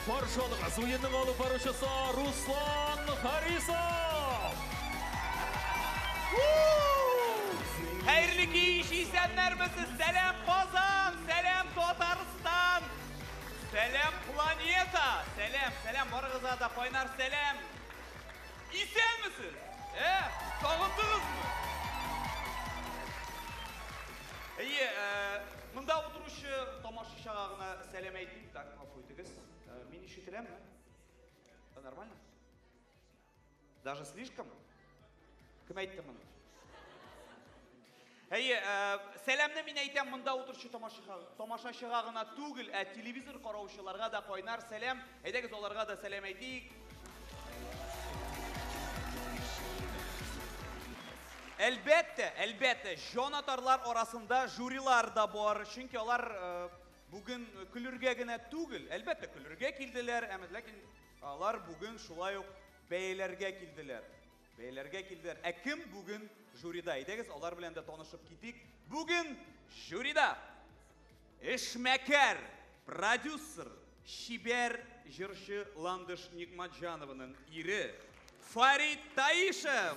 Каршы алыгыз, уенның алып баручысы Руслан Харисов! Хәерле кич, исәннәрмесез? Сәлам Казан, сәлам Татарстан, сәлам планета, сәлам, сәлам барыгызга да кайнар сәлам. Исәнмесез? Ә, сагындыгызмы? Әйе, монда утыручы тамашачыга гына сәлам әйтим. Так, гафу итегез. Мин ишетеләмме? Нормально? Даже слишком? Кем әйтте моны? Әйе, сәламне мин әйтәм монда утыручы тамашачыга гына түгел, ә телевизор караучыларга да кайнар сәлам. Әйдәгез, аларга да сәлам әйтик. Әлбәттә, әлбәттә, җанатарлар арасында жюрилар да бар, чөнки алар бүген көлергә генә түгел, әлбәттә, көлергә килделәр, әмма ләкин алар бүген шулай ук бәяләргә килделәр. Бәяләргә килделәр. Ә кем бүген жюрида? Әйдәгез, алар белән дә танышып китик. Бүген жюрида эшмәкәр, продюсер, чибәр җырчы Ландыш Нигматҗанованың ире Фарид Таишев.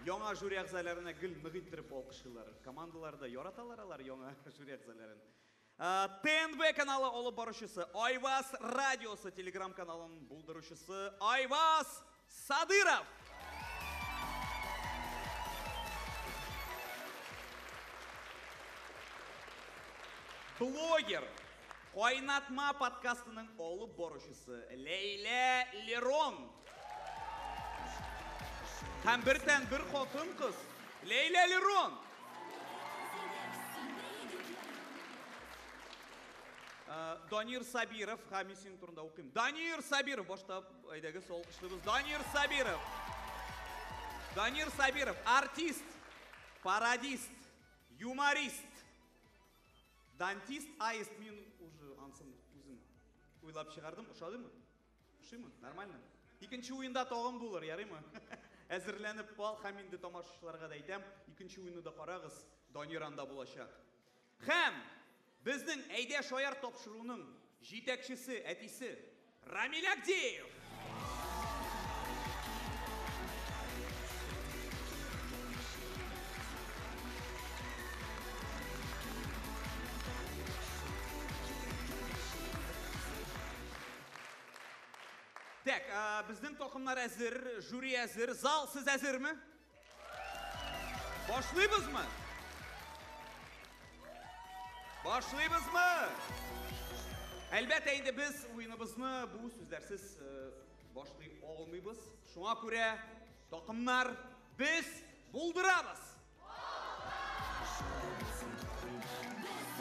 Яңа жюри әгъзаларына гел нык иттереп алкышлыйлар. Командалар да яраталар алар яңа жюри әгъзаларын. ТНВ каналы алып баручысы, Айваз радиосы телеграм каналын булдыручысы Айваз Садыров. Блогер, Кайнатма подкастының алып баручысы Ләйлә Лерон. Һәм бердән бер хатын-кыз Ләйлә Лерон. Данир Сабиров, һәм мин синең турында укыйм. Данир Сабиров, башта әйдәгез алкышлыйбыз. Данир Сабиров. Данир Сабиров, артист, пародист, юморист, дантист, аист. Мин уже ансын үзем уйлап чыгардым. Ошадымы? Ошыймы? Нормально? Икенче уенда тагын булыр, ярыймы? Әзерләнеп кал, һәм инде тамашачыларга да әйтәм, икенче уенны да карагыз, Данир анда булачак. Һәм безнең Әйдә шаяр тапшыруының җитәкчесе, әтисе Рамиль Агдеев. Так, безнең такымнар әзер, жюри әзер, зал сез әзерме? Башлыйбызмы? Башлыйбызмы? Әлбәттә инде без уеныбызны бу сүзләрсез башлый алмыйбыз. Шуңа күрә такымнар без булдырабыз.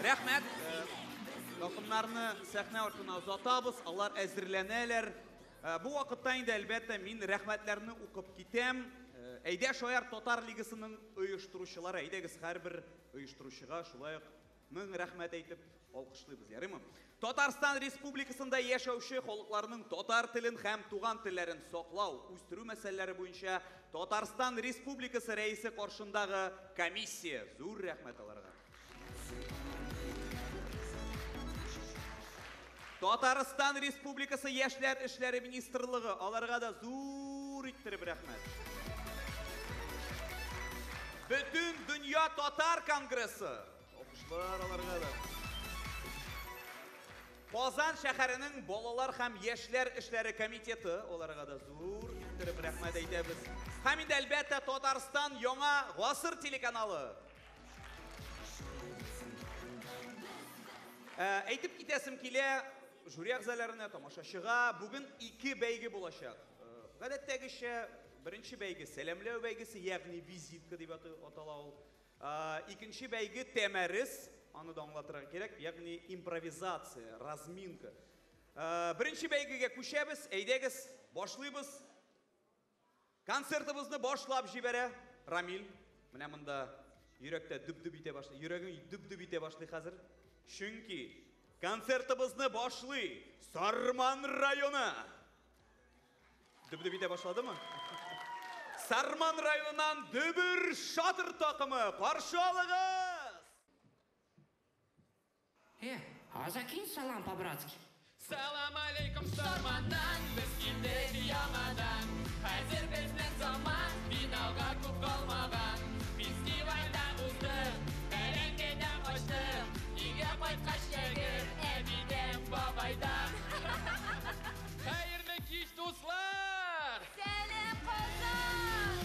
Рәхмәт. Такымнарны сәхнә артына озатабыз, алар әзерләнәләр. Бу вакытта инде әлбәттә мин рәхмәтләрне укып китәм. Әйдә шаяр татар лигасының оештыручылары, әйдәгез һәрбер оештыручыга шулай ук мең рәхмәт әйтеп алкышлыйбыз, ярыймы? Татарстан Республикасында яшәүче халыкларның татар телен һәм туган телләрен саклау, үстерү мәсьәләләре буенча Татарстан Республикасы рәисе каршындагы комиссия. Зур рәхмәт аларга. Татарстан Республикасы Яшьләр эшләре министрлыгы, аларга да зур иттереп рәхмәт. Бөтен дөнья татар конгрессы. Алкышлар аларга да. Казан шәһәренең балалар һәм яшьләр эшләре комитеты, аларга да зур иттереп рәхмәт әйтәбез. Һәм инде әлбәттә Татарстан яңа гасыр телеканалы. Әйтеп китәсем килә, жюри әгъзаларына, тамашачыга бүген ике бәйге булачак. Гадәттәгечә беренче бәйге сәламләү бәйгесе, ягъни визитка дип атала ул. Икенче бәйге тәмәрес, аны да аңлатырга кирәк, ягъни импровизация, разминка. Беренче бәйгегә күчәбез, әйдәгез, башлыйбыз. Концертыбызны башлап җибәрә Рамил. Менә монда йөрәктә дөп-дөп итә башлый. Йөрәгең дөп-дөп итә башлый хәзер. Чөнки концертыбызны башлый Сарман районы. Дөп-дөп итә башладымы? Сарман районыннан Дөбер Шатыр такымы. Каршы алыгыз! А закинь салам по-братски. Салам алейкум, Сарманнан, без килдек яңадан. Хәзер безнең заман, финалга күп калмаган. Фестивальдә уздык, бәрәңгедән качтык. Өйгә кайткач шәкер, әбидән, бабайдан. Хәерле кич, дуслар! Сәлам, Казан!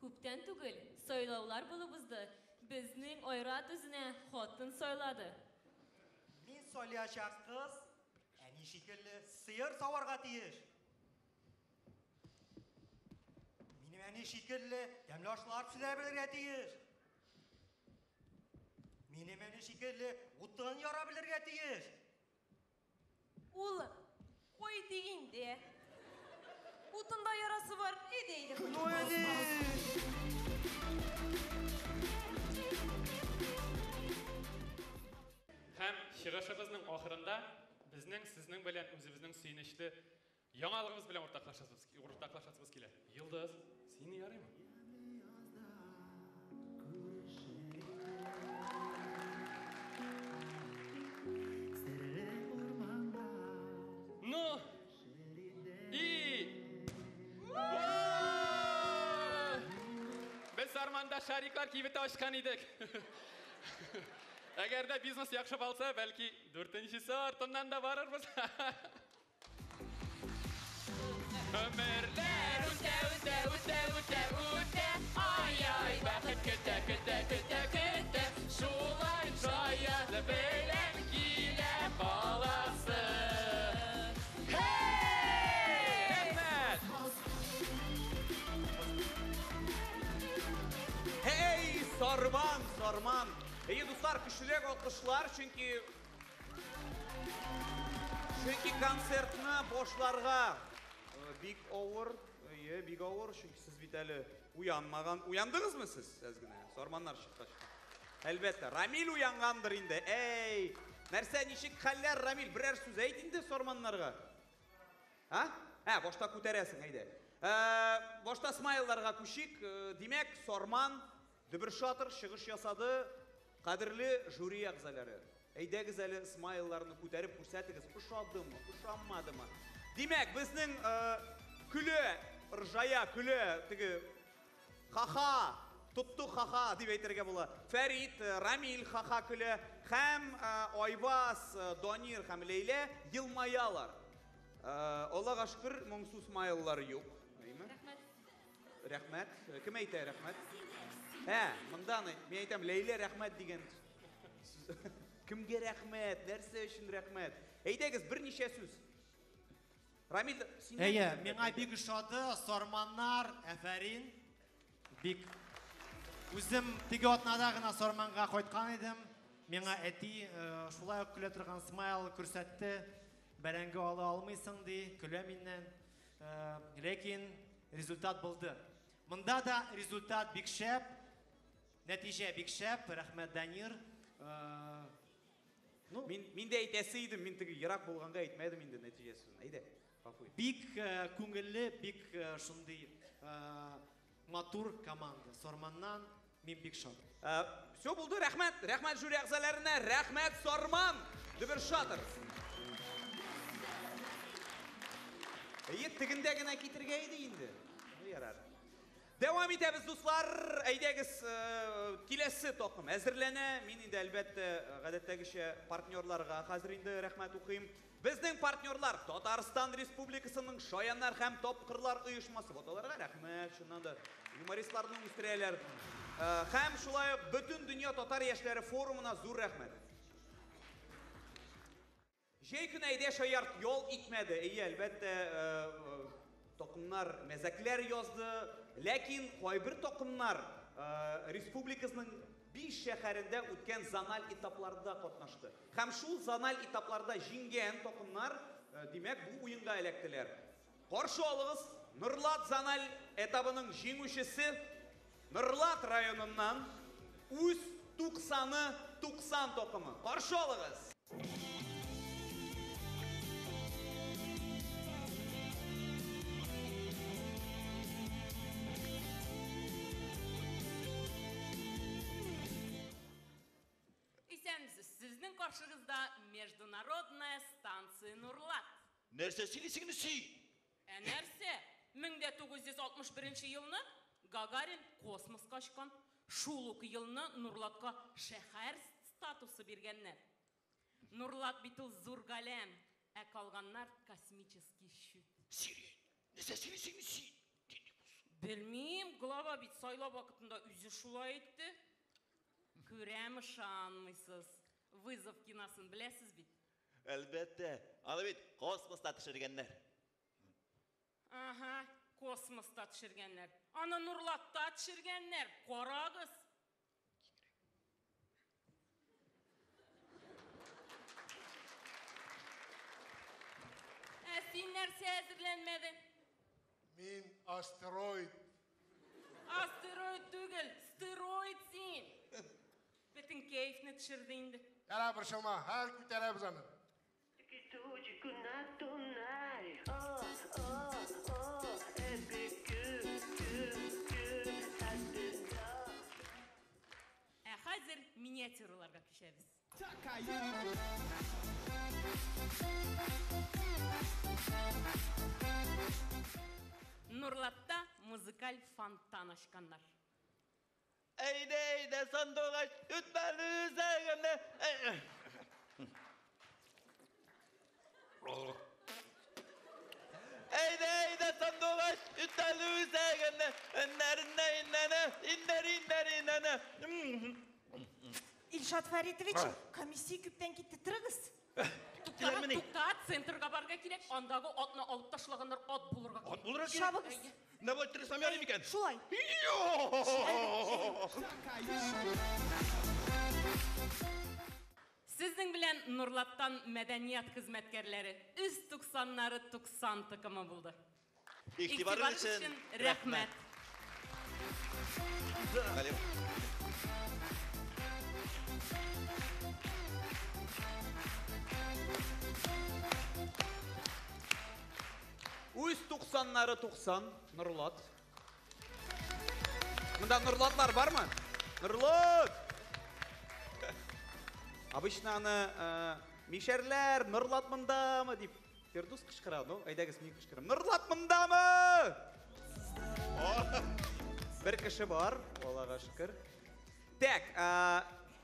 Күптән түгел сайлаулар булып узды. Безнең Айрат үзенә хатын сайлады. Мин сайлаячак кыз әни шикелле сыер саварга тиеш. Минем әни шикелле тәмле ашлар пешерә белергә тиеш. Минем әни шикелле утын яра белергә тиеш. Улым, кой дигәндә. Утында ярасы бар, әйдә, әйдә. Ну, әни! Һәм чыгышыбызның ахырында безнең сезнең белән үзебезнең сөенечле яңалыгыбыз белән уртаклашасыбыз килә. Йолдыз, сине ярыймы? Ну, и Без Сарманда шариклар кибете ачкан идек. Әгәр дә бизнес яхшы булса, бәлки дүртенчесе артыннан да барырбыз. Өмерләр үтә, үтә, үтә, үтә, үтә. Ай-ай, бәхет көтә, көтә, көтә, көтә. Шулай шаяны белән килә баласы. Хей! Рәхмәт! Hey, Сарман, Сарман! Әйе, дуслар, көчлерәк алкышлар, чөнки концертны башларга бик авыр, әйе, бик авыр, чөнки сез бит әле уянмаган. Уяндыгызмы сез әз генә? Сарманнар чыккач. Әлбәттә, Рамил уянгандыр инде. Әй, нәрсә, ничек хәлләр, Рамил? Берәр сүз әйт инде сарманнарга. А? Ә, башта күтәрәсең, әйдә. Башта смайлларга күчик. Димәк, Сарман Дөбер Шатыр чыгыш ясады. Кадерле жюри әгъзалары, әйдәгез әле смайлларны күтәреп күрсәтегез, ошадымы, ошамадымы? Димәк, безнең көлә, ржая, көлә, теге ха-ха, тотту ха-ха дип әйтергә була. Фәрит, Рамил ха-ха көлә һәм Айваз, Данир һәм Ләйлә елмаялар. Аллага шөкер, моңсу смайллар юк. Әйме? Рәхмәт. Рәхмәт. Кем әйтә рәхмәт? Ә, монда мин әйтәм, Ләйлә рәхмәт дигән сүз. Кемгә рәхмәт? Нәрсә өчен рәхмәт? Әйдәгез, берничә сүз. Рамил, син Әйе, миңа бик ошады, сарманнар, әфәрин. Бик үзем теге атнада гына Сарманга кайткан идем. Миңа әти шулай ук көлә торган смайл күрсәтте. Бәрәңге ала алмыйсың ди, көлә миннән. Ләкин результат булды. Монда да результат бик шәп, нәтиҗә бик шәп. Рәхмәт, Данир. Ну, мин дә әйтәсе идем, мин теге ерак булганга әйтмәдем инде нәтиҗә сүзен. Әйдә, гафу ит. Бик күңелле, бик шундый матур команда. Сарманнан мин бик шат. Все булды, рәхмәт. Рәхмәт жюри әгъзаларына, рәхмәт Сарман. Дөбер Шатыр. Әйе, тегендә генә китергә иде инде. Ну, ярар. Дәвам итәбез, дуслар. Әйдәгез, киләсе такым әзерләнә. Мин инде әлбәттә, гадәттәгечә партнерларга хәзер инде рәхмәт укыйм. Безнең партнерлар Татарстан Республикасының Шаяннар һәм Тапкырлар оешмасы. Вот аларга рәхмәт, чыннан да юмористларны үстерәләр. Һәм шулай ук Бөтен дөнья татар яшьләре форумына зур рәхмәт. Җәй көне әйдә шаярт ял итмәде. Әйе, әлбәттә, такымнар мәзәкләр язды, ләкин кайбер такымнар республикасының 5 шәһәрендә үткән зональ этапларда катнашты. Һәм шул зональ этапларда җиңгән такымнар, димәк, бу уенга эләктеләр. Каршы алыгыз, Нурлат зональ этабының җиңүчесе Нурлат районыннан үз туксаны туксан такымы. Каршы алыгыз! каршыгызда Международная станция Нурлат. Нәрсә сөйлисең инде син? Ә нәрсә? 1961 елны Гагарин космоска очкан. Шул ук елны Нурлатка шәһәр статусы биргәннәр. Нурлат бит ул зур галәм, ә калганнар космический чүп. Сирень, нәрсә сөйлисең инде син? Белмим, глава бит сайлау вакытында үзе шулай әйтте. Күрәм, ышанмыйсыз. Вызов киносын беләсез бит. Әлбәттә, аны бит космоста төшергәннәр. Ага, космоста төшергәннәр. Аны Нурлатта төшергәннәр. Карагыз. Ә син нәрсә әзерләнмәдең? Мин астероид. Астероид түгел, стероид син. Бөтен кәефне төшерде инде. Ярар, борчылма, хәзер күтәрәбез аны. Ә хәзер миниатюраларга күчәбез. Нурлатта музыкаль фонтан ачканнар. Әйдә, әйдә, сандугач, үтмәле үзәгемне. Әйдә, әйдә, сандугач, үтмәле үзәгемне. Иннәренә, иннәнә, иннәр, иннәр, иннәнә. Илшат Фәритович, комиссия күптән китте, торыгыз. Тукта, тукта, центрга барырга кирәк. Андагы атны алып ташлаганнар, ат булырга кирәк. Ат булырга кирәк. Чабыгыз. Менә болай тырышсам ярый микән? Шулай. Сезнең белән Нурлаттан мәдәният хезмәткәрләре үз туксаннары 90 такымы булды. Игътибарыгыз өчен рәхмәт. Галим. Үз туксаннары 90, Нурлат. Монда Нурлатлар бармы? Нурлат! Обычно аны мишәрләр, Нурлат мондамы дип Фирдус кычкыра, ну, әйдәгез, мин кычкырам. Нурлат мондамы? Бер кеше бар, Аллага шөкер. Так,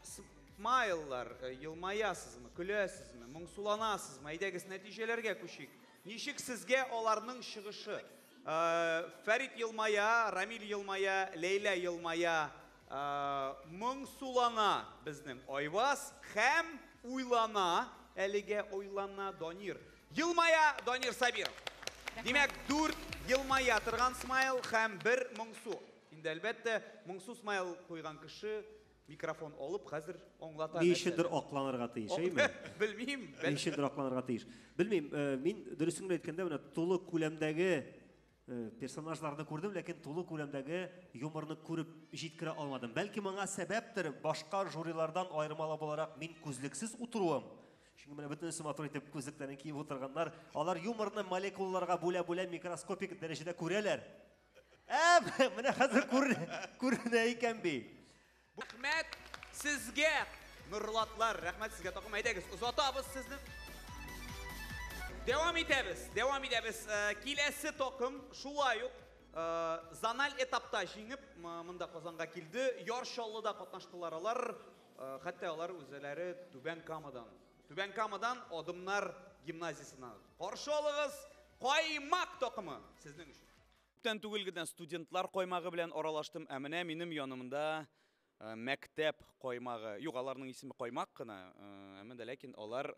смайллар, елмаясызмы, көләсезме, моңсуланасызмы? Әйдәгез, нәтиҗәләргә күчик. Ничек сезгә аларның чыгышы? Фәрит елмая, Рамил елмая, Ләйлә елмая, моңсулана безнең Айваз һәм уйлана, әлегә уйлана Данир. Елмая Данир Сабиров. Димәк, 4 елмая торган смайл һәм 1 моңсу. Инде әлбәттә, моңсу смайл куйган кеше микрофон алып хәзер аңлата. Ни өчендер акланырга тиеш, әйме? Белмим. Ни өчендер акланырга тиеш. Белмим, мин дөресен генә әйткәндә, менә тулы күләмдәге персонажларны күрдем, ләкин тулы күләмдәге юморны күреп җиткерә алмадым. Бәлки моңа сәбәптер, башка жюрилардан аермалы буларак мин күзлексез утыруым. Чөнки менә бөтенесе матур итеп күзлекләрен киеп утырганнар. Алар юморны молекулаларга бүлә-бүлә микроскопик дәрәҗәдә күрәләр. Менә хәзер күренә икән бит. Рәхмәт сезгә, Нурлатлар, рәхмәт сезгә, такым. Әйдәгез, озатабыз сезне. Дәвам итәбез, дәвам итәбез. Киләсе такым шулай ук зональ этапта җиңеп, монда Казанга килде. Яр Чаллыда катнаштылар алар. Хәтта алар үзләре Түбән Камадан. Түбән Камадан Адымнар гимназиясеннән. Каршы алыгыз, Каймак такымы сезнең өчен. Күптән түгел генә студентлар каймагы белән аралаштым. Ә менә минем янымда мәктәп каймагы. Юк, аларның исеме Каймак кына, әмма дә ләкин алар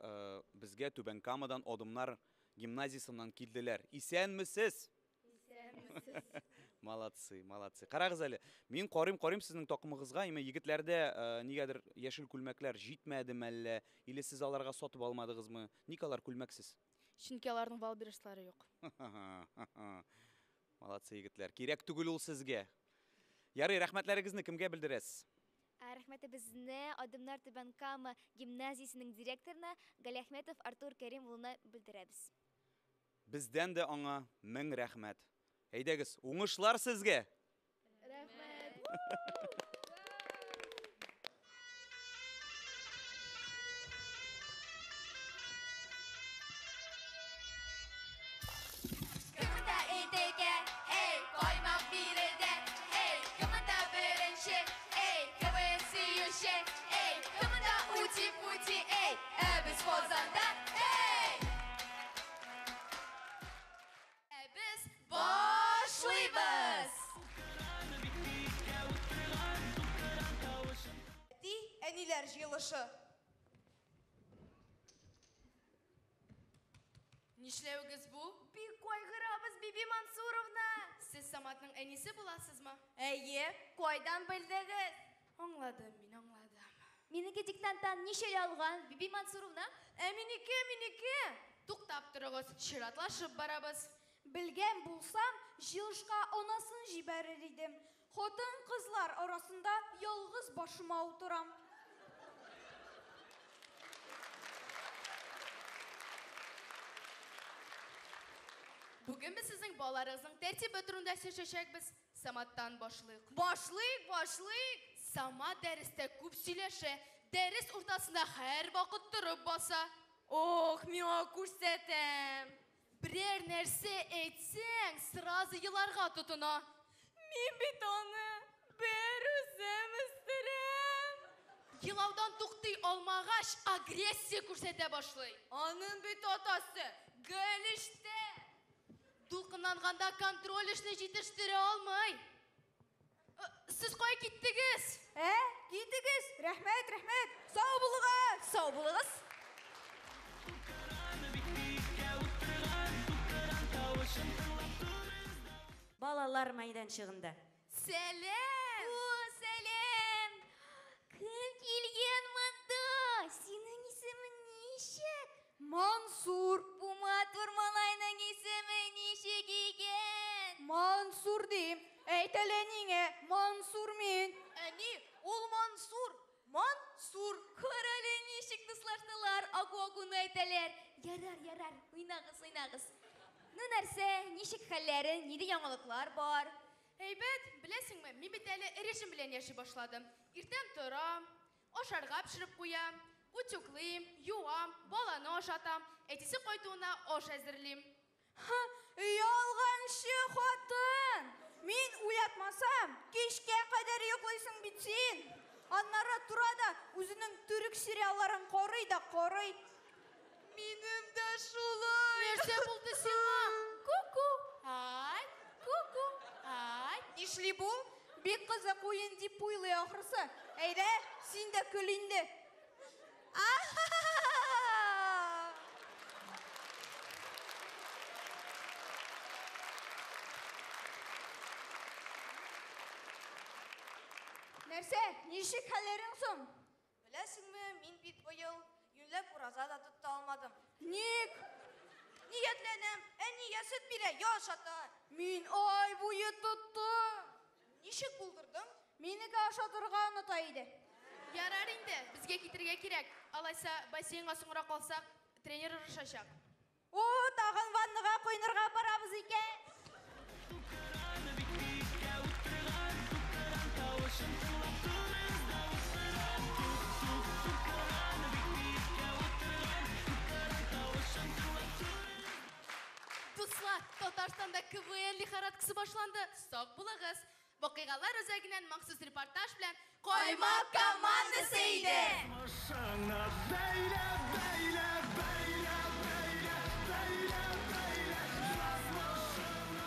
безгә Түбән Камадан Адымнар гимназиясеннән килделәр. Исәнмесез? Исәнмесез. Молодцы, молодцы. Карагыз әле, мин карыйм, карыйм сезнең такымыгызга, имә егетләрдә нигәдер яшел күлмәкләр җитмәде мәллә, или сез аларга сатып алмадыгызмы? Ник алар күлмәксез? Чөнки аларның валбершлары юк. Молодцы, егетләр. Кирәк түгел ул сезгә. Ярый, рәхмәтләрегезне кемгә белдерәсез? Рәхмәтебезне Адымнар Түбән Кама гимназиясенең директорына Галиәхмәтов Артур Кәрим улына белдерәбез. Бездән дә аңа мең рәхмәт. Әйдәгез, уңышлар сезгә! Рәхмәт! Әниләр җыелышы. Нишләвегез бу? Бик кайгырабыз, Биби Мансуровна. Сез Саматның әнисе буласызмы? Әйе, кайдан белдегез? Аңладым мин, аңладым. Минеке диктанттан ничәле алган, Биби Мансуровна? Ә минеке, минеке. Туктап торыгыз, чиратлашып барабыз. Белгән булсам, җыелышка анасын җибәрер идем. Хатын-кызлар арасында ялгыз башыма утырам. Бүген без сезнең балаларыгызның тәртибе турында сөйләшәчәкбез. Саматтан башлыйк. Башлыйк, башлыйк. Самат дәрестә күп сөйләшә, дәрес уртасында һәрвакыт торып баса. Ох, миңа күрсәтәм. Берәр нәрсә әйтсәң, сразу еларга тотына. Мин бит аны бер үзем үстерәм. Елаудан туктый алмагач, агрессия күрсәтә башлый. Аның бит атасы гел эштә. Дулкынланганда контроль эшне җитештерә алмый. Сез кая киттегез? Ә, китегез. Рәхмәт, рәхмәт. Сау булыгыз. Сау булыгыз. Балалар мәйданчыгында. Сәлам! О, сәлам! Кем килгән монда? Синең исемең ничек? Мансур. Бу матур малайның исеме ничек икән? Мансур дим. Әйт әле әниңә, Мансур мин. Әни, ул Мансур. Мансур. Кара әле, ничек дуслаштылар, аку-акуны әйтәләр. Ярар, ярар, уйнагыз, уйнагыз. Ну нәрсә, ничек хәлләрең, нинди яңалыклар бар? Әйбәт, беләсеңме, мин бит әле режим белән яши башладым. Иртән торам, ашарга пешереп куям, утюглыйм, юам, баланы ашатам, әтисе кайтуына аш әзерлим. Ха, ялганчы хатын! Мин уятмасам, кичкә кадәр йоклыйсың бит син. Аннары тора да үзенең төрек сериалларын карый да карый. Минем дә шулай. Нәрсә булды сиңа? Ку-ку. Ай, ку-ку. Ай. Нишли бу? Бик кызык уен дип уйлый ахрысы. Әйдә, син дә көл инде. Ахахаха! Нәрсә, ничек хәлләрең соң? Беләсеңме, мин бит быел юньләп ураза да тота алмадым. Ник? Ниятләнәм, әни я сөт бирә, я ашата. Мин ай буе тоттым. Ничек булдырдың? Минеке ашатырга оныта иде. Ярар инде, безгә китергә кирәк. Алайса, бассейнга соңрак калсак, тренер орышачак. О, тагын ваннага коенырга барабыз икән. Дуслар, Татарстанда КВН лихорадкасы башланды. Сак булыгыз. Вакыйгалар үзәгеннән махсус репортаж белән Каймак командасы иде. Язмышыңны бәйлә, бәйлә, бәйлә, бәйлә, бәйлә, бәйлә, язмышыңны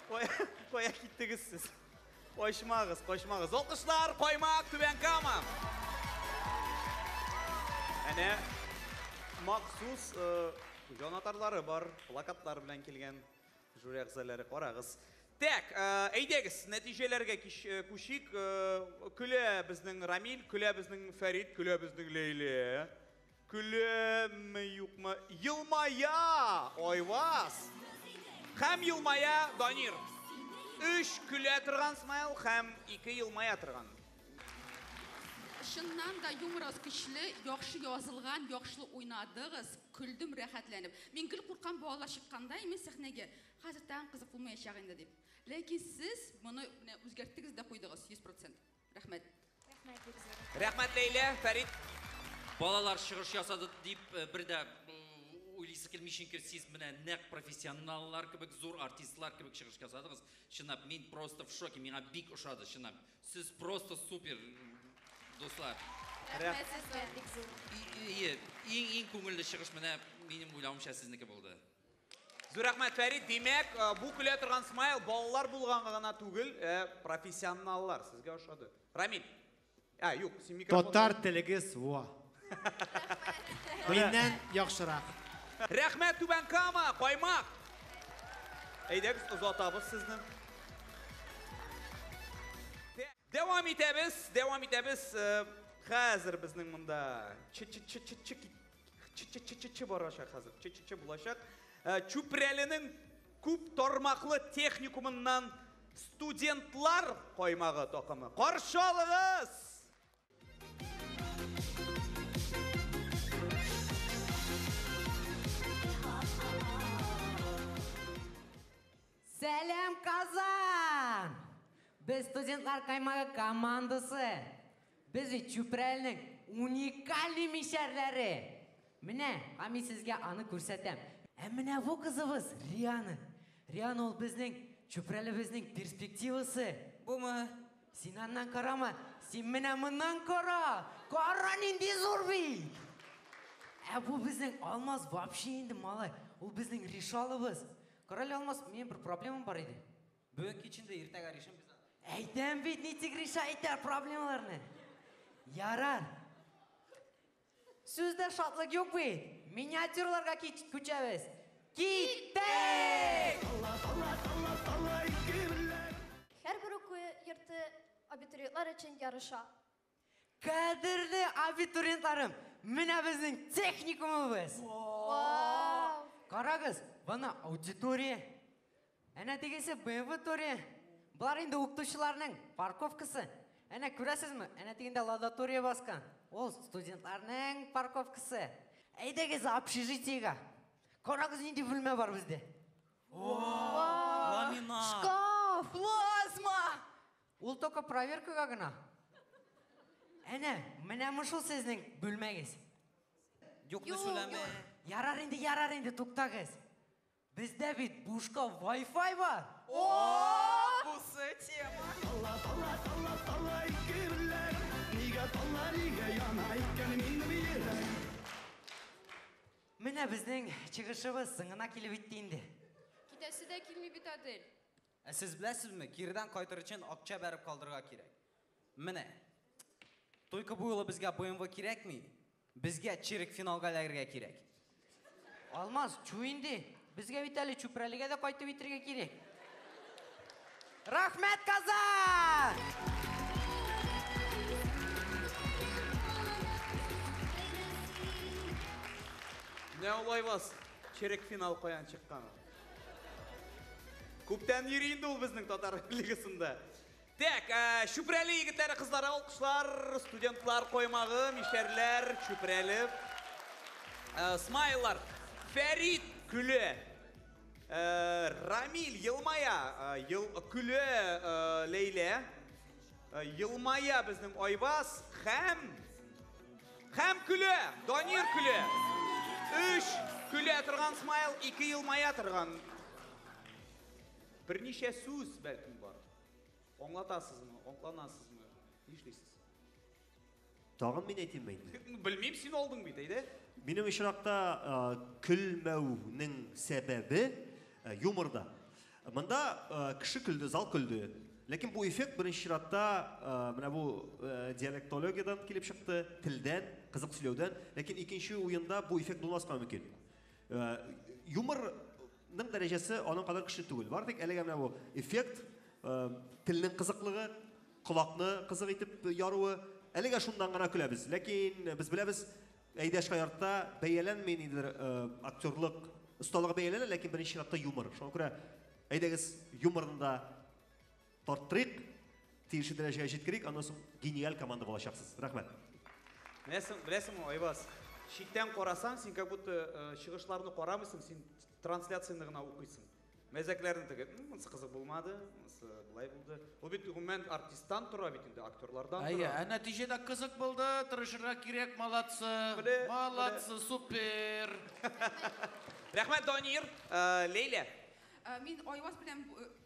Кая, кая киттегез сез? Качмагыз, качмагыз. Алкышлар, Каймак, Түбән Кама. Әнә махсус җанатарлары бар, плакатлар белән килгән жюри әгъзалары, карагыз. Так, әйдәгез, нәтиҗәләргә күчик. Көлә безнең Рамил, көлә безнең Фәрит, көлә безнең Ләйлә. Көләме, юкмы? Елмая! Айваз! Һәм елмая Данир. 3 көлә торган смайл һәм 2 елмая торган. Чыннан да юморыгыз көчле, яхшы язылган, яхшы уйнадыгыз, көлдем рәхәтләнеп. Мин гел куркам балалар чыкканда имин сәхнәгә. Хәзер тагын кызык булмаячак инде дип. Ләкин сез моны менә үзгәрттегез дә куйдыгыз 100%. Рәхмәт. Рәхмәт, бик зур. Рәхмәт, Ләйлә, Фәрит. Балалар чыгыш ясады дип бер дә уйлыйсы килми, чөнки сез менә нәкъ профессионаллар кебек, зур артистлар кебек чыгыш ясадыгыз. Чынлап, мин просто в шоке, миңа бик ошады, чынлап. Сез просто супер, дуслар. Рәхмәт сезгә. Бик зур. Ие, иң күңелле чыгыш менә минем уйлавымча сезнеке булды. Зур рәхмәт, Фәрит. Димәк, бу көлә торган смайл балалар булганга гына түгел, ә профессионаллар. Сезгә ошады. Рамил. А, юк, син микрофон. Татар телегез во. Миннән яхшырак. Рәхмәт, Түбән Кама, каймак. Әйдәгез, озатабыз сезне. Дәвам итәбез, дәвам итәбез. Хәзер безнең монда ч ч ч ч ч ч ч ч ч ч барачак хәзер. Ч ч ч булачак. Чүпрәленең күп тармаклы техникумыннан студентлар каймагы такымы. Каршы алыгыз! Сәлам, Казан! Без студентлар каймагы командасы. Без бит Чүпрәленең уникальный мишәрләре. Менә, һәм мин сезгә аны күрсәтәм. Ә менә бу кызыбыз Риана. Риана ул безнең Чүпрәлебезнең перспективасы. Бумы? Син аннан карама, син менә моннан кара. Кара нинди зур бит! Ә бу безнең Алмаз вообще инде малай. Ул безнең решалыбыз. Карале, Алмаз, минем бер проблемам бар иде. Бүген кич инде, иртәгә решим без аны. Әйтәм бит, ничек реша итә проблемаларны. Ярар. Сүздә шатлык юк бит. Миниатюраларга күчәбез. Киттек! Һәрбер уку йорты абитуриентлар өчен ярыша. Кадерле абитуриентларым, менә безнең техникумыбыз. Вау! Карагыз, бана аудитория. Әнә тегесе BMW-тория. Болар инде укытучыларның парковкасы. Әнә күрәсезме? Әнә тегендә ладатория баскан. Ул студентларның парковкасы. Әйдәгез общежитиегә. Карагыз, нинди бүлмә бар бездә. Ламинат. Шкаф, плазма. Ул только проверкага гына. Әнә, менә шул сезнең бүлмәгез. Юкны сөйләмә. Ярар инде, ярар инде, туктагыз. Бездә бит бушка Wi-Fi бар. О, бусы тема. Менә безнең чыгышыбыз соңына килеп җитте инде. Китәсе дә килми бит, Адель. Ә сез беләсезме, кирдән кайтыр өчен акча бәреп калдырырга кирәк. Менә. Только бу юлы безгә BMW кирәкми. Безгә чирек финалга эләгергә кирәк. Алмаз, чу инде. Безгә бит әле Чүпрәлегә дә кайтып итергә кирәк. Рәхмәт, Казан! Менә ул Айваз, чирек финал каян чыккан. Күптән йөри инде ул безнең татар лигасында. Так, Чүпрәле егетләре, кызлары, алкышлар, студентлар коймагы, мишәрләр, Чүпрәле. Смайлар, Фәрит көлә. Рамил елмая, көлә Ләйлә. Елмая безнең Айваз һәм көлә, Данир көлә. Өч көлә торган смайл, ике елмая торган. Берничә сүз бәлкем бар. Аңлатасызмы, аңланасызмы? Нишлисез? Тагын мин әйтимме инде? Белмим, син алдың бит, әйдә. Минем очракта көлмәүнең сәбәбе юморда. Монда кеше көлде, зал көлде. Ләкин бу эффект беренче чиратта менә бу диалектологиядән килеп чыкты, телдән, кызык сөйләүдән. Ләкин икенче уенда бу эффект булмаска мөмкин. Юморның дәрәҗәсе аның кадәр көчле түгел. Бары тик әлегә менә бу эффект, телнең кызыклыгы, колакны кызык итеп яруы, әлегә шуннан гына көләбез. Ләкин без беләбез, әйдәш Каяртта бәяләнми ниндидер актерлык осталыгы бәяләнә, ләкин беренче чиратта юмор. Шуңа күрә әйдәгез юморны да тарттырыйк, тиешле дәрәҗәгә җиткерик, аннан соң гениаль команда булачаксыз. Рәхмәт. Беләсең, беләсеңме, Айваз, читтән карасаң, син как будто чыгышларны карамыйсың, син трансляцияне гына укыйсың. Мәзәкләрне теге, монысы кызык булмады, монысы болай булды. Ул бит гомумән артисттан тора бит инде, актерлардан тора. Әйе, ә нәтиҗәдә кызык булды, тырышырга кирәк, молодцы. Молодцы, супер. Рәхмәт, Данир. Ләйлә. Мин Айваз белән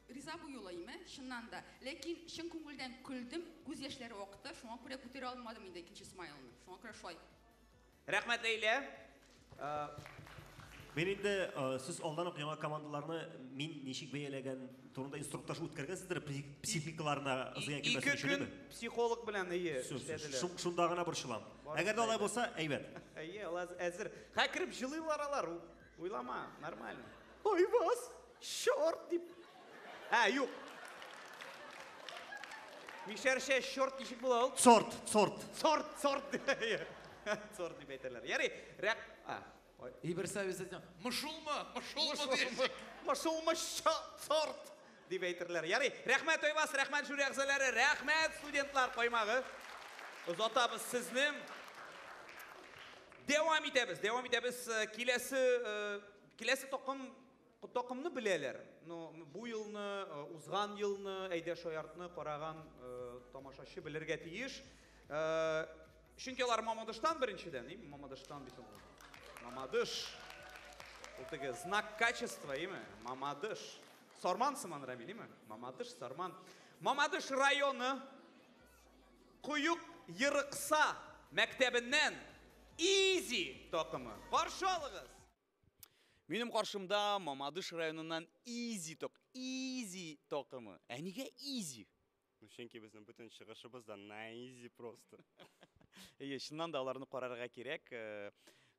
риза бу юлы, име, чыннан да. Ләкин чын күңелдән көлдем, күз яшьләре акты, шуңа күрә күтәрә алмадым инде икенче смайлны. Шуңа күрә шулай. Рәхмәт, Ләйлә. Мин инде сез алдан ук яңа командаларны мин ничек бәяләгән турында инструктаж үткәргәнсездер, психикаларына зыян Ике килмәсен өчен, көн әйеме? психолог белән әйе Всё, всё, эшләделәр. Шунда гына борчылам. Барысы Әгәр дә алай әйбәт. булса, әйбәт. Әйе, алар әзер. Хә кереп җылыйлар алар, уйлама, нормально. Айваз, чорт дип. Ә, юк. Мишәрчә чорт ничек була ул? Цорт, цорт. Цорт, цорт дип. Әйе. Цорт дип әйтәләр. Ярый, рәк. А. И бер совет әйтәм, мышулмы, мышулмы диячәк. Мышулмы, цорт дип әйтерләр. Ярый, рәхмәт Айваз, рәхмәт жюри әгъзалары, рәхмәт студентлар каймагы. Озатабыз сезне. Дәвам итәбез, дәвам итәбез. Киләсе, киләсе такымны беләләр. Но бу елны, узган елны Әйдә шаяртны караган тамашачы белергә тиеш. Чөнки алар Мамадыштан беренчедән, име? Мамадыштан бит ул. Мамадыш. Ул теге знак качества, име? Мамадыш. Сарман сыман, Рамил, име? Мамадыш, Сарман. Мамадыш районы Куюк Ерыкса мәктәбеннән Изи такымы. Каршы алыгыз. Минем каршымда Мамадыш районыннан Изи такымы. Ә нигә Изи? Ну, чөнки безнең бөтен чыгышыбыз да на изи просто. Әйе, чыннан да аларны карарга кирәк.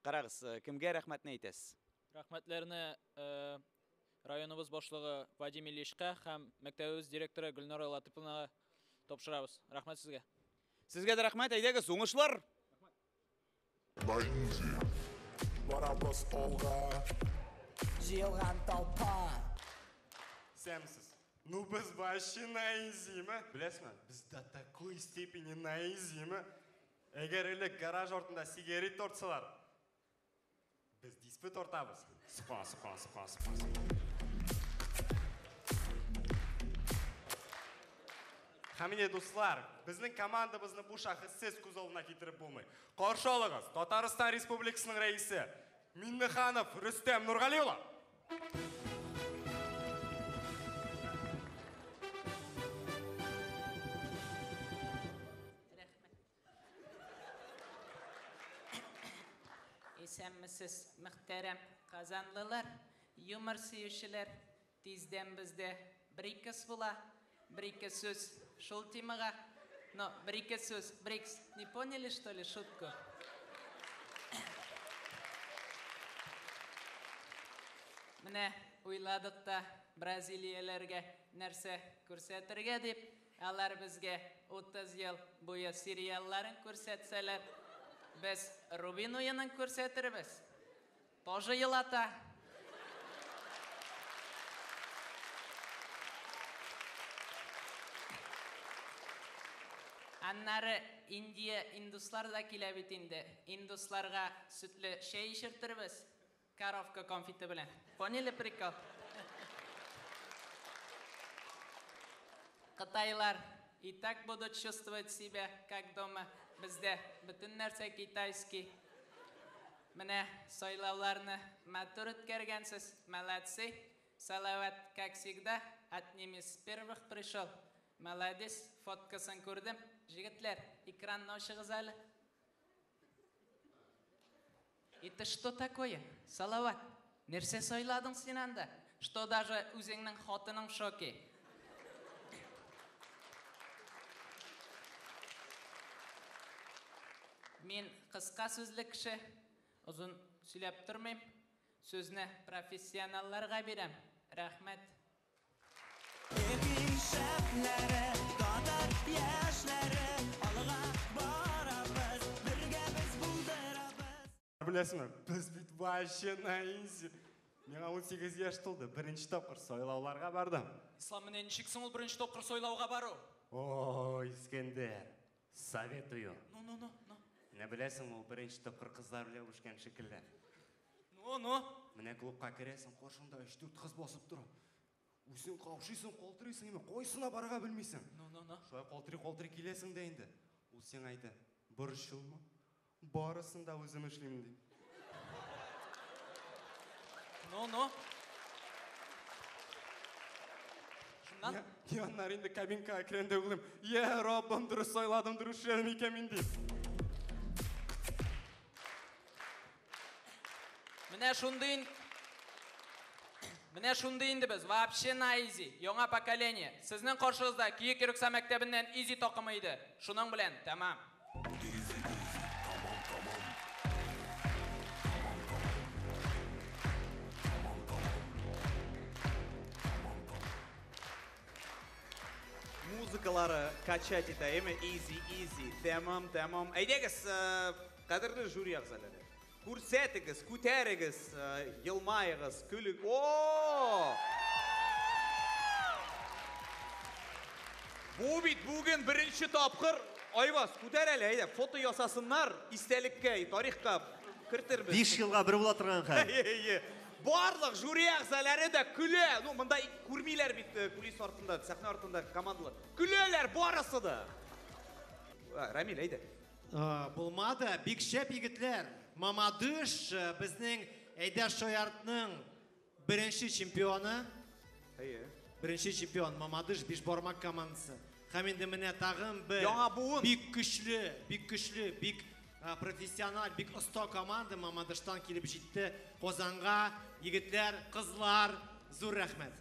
Карагыз, кемгә рәхмәтне әйтәсез? Рәхмәтләрне районыбыз башлыгы Вадим Ильичка һәм мәктәбебез директоры Гөлнара Латыповнага тапшырабыз. Рәхмәт сезгә. Сезгә дә рәхмәт, әйдәгез, уңышлар! Барабыз алга. Җыелган толпа. Сәмсез. Ну без вообще на изи, ме? Беләсезме, без до такой степени на изи, ме? Әгәр элек гараж артында сигарет тартсалар, без дисбе тартабыз. Сука, сука, сука, сука, сука. Һәм инде, дуслар, безнең командабызны бу шәхессез күз алдына китереп булмый. Каршы алыгыз, Татарстан Республикасының рәисе Миннеханов Рөстәм Нургали улы. Рәхмәт. Исәнмесез, мөхтәрәм казанлылар, юмор сөючеләр. Тиздән бездә БРИКС була. Бер-ике сүз шул темага. Но бер-ике сүз, БРИКС, не поняли, что ли, шутку? Менә уйладык та Бразилияләргә нәрсә күрсәтергә дип, алар безгә 30 ел буе сериалларын күрсәтсәләр, без Рубин уенын күрсәтербез. Тоже елата. Аннары Индия, индуслар да килә бит инде. Индусларга сөтле чәй эчертербез. Коровка конфеты белән. Поняли прикол? Кытайлар и так будут чувствовать себя как дома. Бездә бөтен нәрсә китайский. Менә сайлауларны матур үткәргәнсез. Молодцы. Салават, как всегда, одним из первых пришел. Молодец, фоткасын күрдем. Җегетләр, экранны ачыгыз әле. Это что такое? Салават, нәрсә сайладың син анда? Что даже үзеңнең хатының в шоке. Мин кыска сүзле кеше, озын сөйләп тормыйм. Сүзне профессионалларга бирәм. Рәхмәт. Шәпләре, татар яшьләре, алга барабыз, бергә без булдырабыз. Беләсеңме, без бит вообще на изи. Миңа 18 яшь тулды, беренче тапкыр сайлауларга бардым. Ислам, менә ничек соң ул беренче тапкыр сайлауга бару? Ой, Искәндәр, советую. Ну, ну, ну, ну. Менә беләсеңме, ул беренче тапкыр кызлар белән үбешкән шикелле. Ну, ну. Менә клубка керәсең, каршыңда 3-4 кыз басып тора. Үзең каушыйсың, калтырыйсың, инде кайсына барырга белмисең. Ну, ну, ну. Шулай калтырый-калтырый киләсең дә инде. Ул сиңа әйтә: "Борчылма, барысын да үзем эшлим", ди. Ну, ну. Шуннан? Я, аннары инде кабинкага керәм дә уйлыйм: "Я, Раббым, дөрес сайладым, дөрес эшләдем икән мин", дип. Менә Менә шундый Менә шундый инде без, вообще на изи, яңа поколение. Сезнең каршыгызда Киек Йөрекса мәктәбеннән изи такымы иде. Шуның белән тәмам. Музыкалары качать итә, әйме? Изи, изи, тәмам, тәмам. Әйдәгез, кадерле жюри әгъзалары. Күрсәтегез, күтәрегез, елмаегыз, көлек. О! Бу бит бүген беренче тапкыр. Айваз, күтәр әле, әйдә, фото ясасыннар, истәлеккә, тарихка кертербез. 5 елга бер була торган хәл. Әйе. Барлык жюри әгъзалары да көлә. Ну, монда күрмиләр бит кулис артында, сәхнә артында командалар. Көләләр барысы да. Рамил, әйдә. Булмады, бик шәп егетләр. Мамадыш безнең Әйдә Шаяртның беренче чемпионы. Әйе. Беренче чемпион Мамадыш Бишбармак командасы. Һәм инде менә тагын бер яңа буын. Бик көчле, бик көчле, бик профессиональ, бик оста команда Мамадыштан килеп җитте Казанга. Егетләр, кызлар, зур рәхмәт.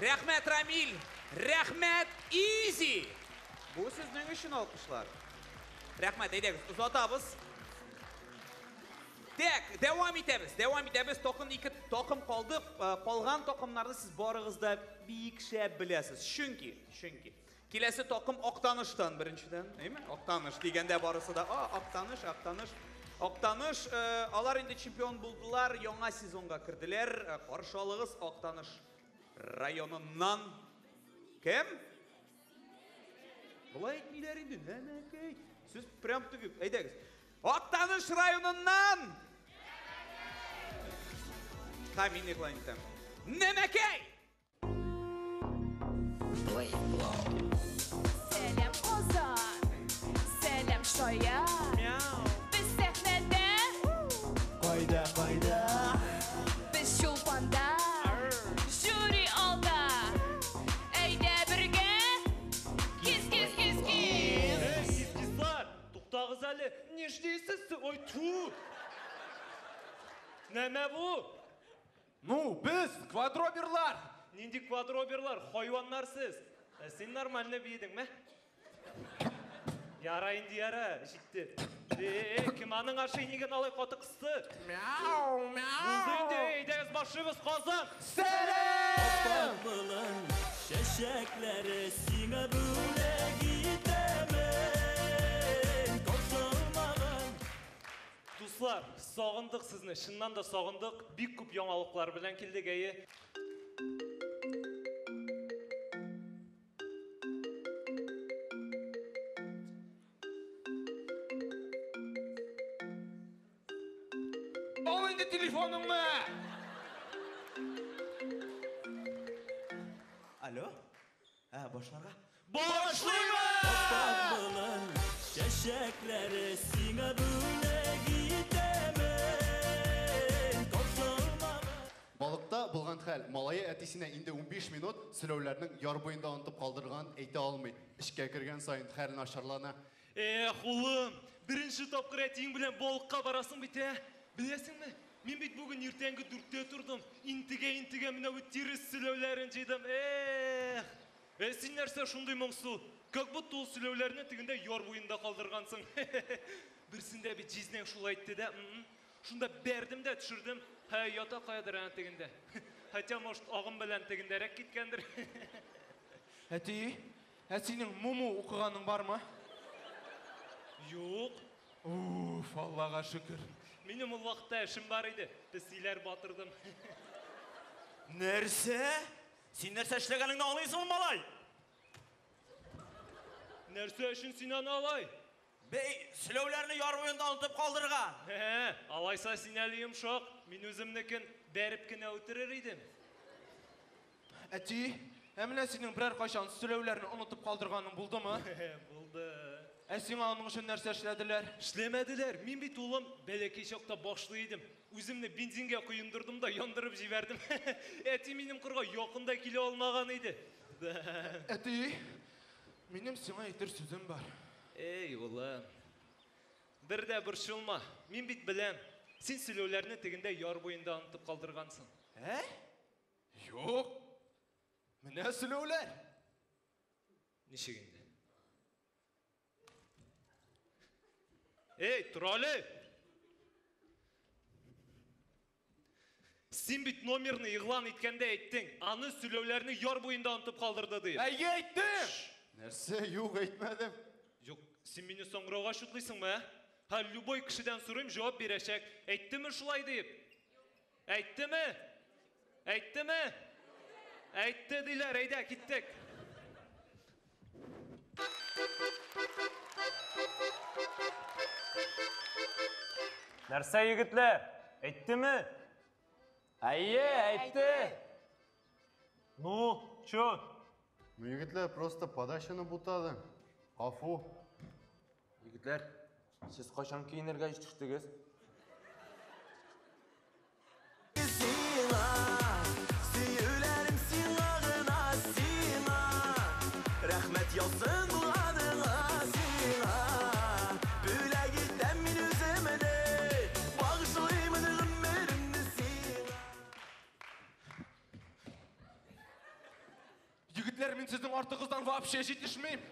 Рәхмәт, Рамил! Рәхмәт, Изи! Бу сезнең өчен алкышлар. Рәхмәт, әйдәгез, озатабыз. Так, дәвам итәбез, дәвам итәбез. Токын ике такым калды. Калган такымнарны сез барыгыз да бик шәп беләсез. Чөнки, чөнки киләсе такым Актаныштан беренчедән, әйме? Актаныш дигәндә барысы да, а, Актаныш, Актаныш. Актаныш, алар инде чемпион булдылар, яңа сезонга керделәр. Каршы алыгыз Актаныш районыннан. Кем? Болай әйтмиләр инде, нәнәкәй. Сез прям тегеп, әйдәгез. Актаныш районыннан! Һәм мин игълан итәм. Нәмәкәй! Сәлам, Казан! Сәлам, Шаян! Без сәхнәдә! Кайда, кайда? Без Чулпанда! Жюри алда! Әйдә бергә! Кис, кис, кис, кис! Эй, кис, кислар! Туктагыз әле! Нишлисез? Ой, ту! Нәмә бу? Ну, без квадроберлар! Нинди квадроберлар? Хайваннар сез! Син нормально биедеңме? Яра инде, яра, җитте. Эй, кем аның ошейнигын алай каты кысты? Мяу, мяу! Булды инде, әйдәгез башлыйбыз, Казан! Сәлам! Болын чәчәкләре сиңа бүләк итәмен. Таушалмаган. Дуслар, сагындык сезне, чыннан да сагындык. Бик күп яңалыклар белән килдек, әйе. Ал инде телефоныңны! Алло? Ә, башларга? Башлыйбыз! Болын чәчәкләре сиңа бүләк итәмен. Таушалмаган. Балыкта булган хәл, малае әтисенә инде 15 минут сөләүләрнең яр буенда онытып калдырган әйтә алмый. Эчкә кергән саен хәл начарлана. Эх, улым, беренче тапкыр әтиең белән балыкка барасың бит, ә? Беләсеңме? Мин бит бүген иртәнге 4-тә тордым. Интегә-интегә менә бу тирес сөләүләрен җыйдым. Эх! Ә син нәрсә шундый моңсу? Как будто ул сөләүләрне тегендә яр буенда калдыргансың. Берсендә бит җизнәң шулай әйтте дә. Шунда бәрдем дә төшердем. Һә, ята каядыр әнә тегендә. Хотя, может, агым белән тегендәрәк киткәндер. Әти, ә синең Муму укыганың бармы? Юк. Уф, Аллага шөкер. Минем ул вакытта эшем бар иде. Песиләр батырдым. Нәрсә? Син нәрсә эшләгәнеңне аңлыйсыңмы, малай? Нәрсә өчен син аны алай? Бей, сөләүләрне яр буенда онытып калдырган. Ә, алайса син әле йомшак. Мин үземнекен бәреп кенә үтерер идем. Әти, ә менә синең берәр кайчан сөләүләрне онытып калдырганың булдымы? Булды. Ә сиңа аның өчен нәрсә эшләделәр? Эшләмәделәр. Мин бит улым бәләкәй чакта башлый идем. Үземне бензингә коендырдым да яндырып җибәрдем. Әти минем кырга якын да килә алмаган иде. Әти, минем сиңа әйтер сүзем бар. Эй, улым. Бер дә борчылма. Мин бит беләм. Син сөйләүләрне тегендә яр буенда онытып калдыргансың. Ә? Юк. Менә сөйләүләр. Ничек инде? Эй, тор әле! Син бит номерны игълан иткәндә әйттең, аны сөйләүләрне яр буенда онытып калдырды дип. Әйе, әйттем! Нәрсә, юк, әйтмәдем. Юк, син мине соңрауга шутлыйсыңмы, ә? Һә, любой кешедән сорыйм, җавап бирәчәк. Әйттеме шулай дип? Әйттеме? Әйттеме? Әйтте диләр, әйдә, киттек. Нәрсә, егетләр? Әйттеме? Әйе, әйтте. Ну, чё? Ну, егетләр, просто подачаны бутады. Гафу. Егетләр, сез кайчан киенергә җитештегез? Сиңа, сөюләрем сиңа гына, сиңа. Рәхмәт яусын булганыңа, сиңа. Бүләк итәм мин үземне, багышлыймын гомеремне сиңа. Егетләр, мин сезнең артыгыздан вообще җитешмим.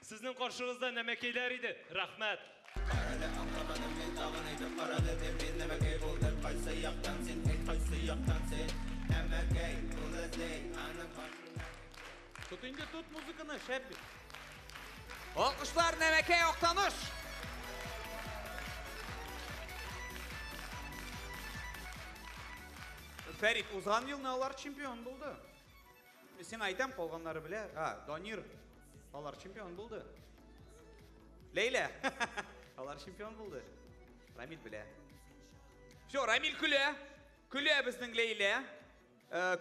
Сезнең каршыгызда нәмәкәйләр иде. Рәхмәт. Карале, аңламадым мин тагын әйтеп карале, мин нәмәкәй булдым, кайсы яктан син, әйт, кайсы яктан син, нәмәкәй, ул эзли, аның башына. Тот инде, тот музыканы, шәп бит. Алкышлар, Нәмәкәй Актаныш! Фәрит, узган елны алар чемпион булды. Сиңа әйтәм, калганнары белә. А, Данир, алар чемпион булды. Ләйлә, алар чемпион булды. Рамил белә. Все, Рамил көлә. Көлә безнең Ләйлә.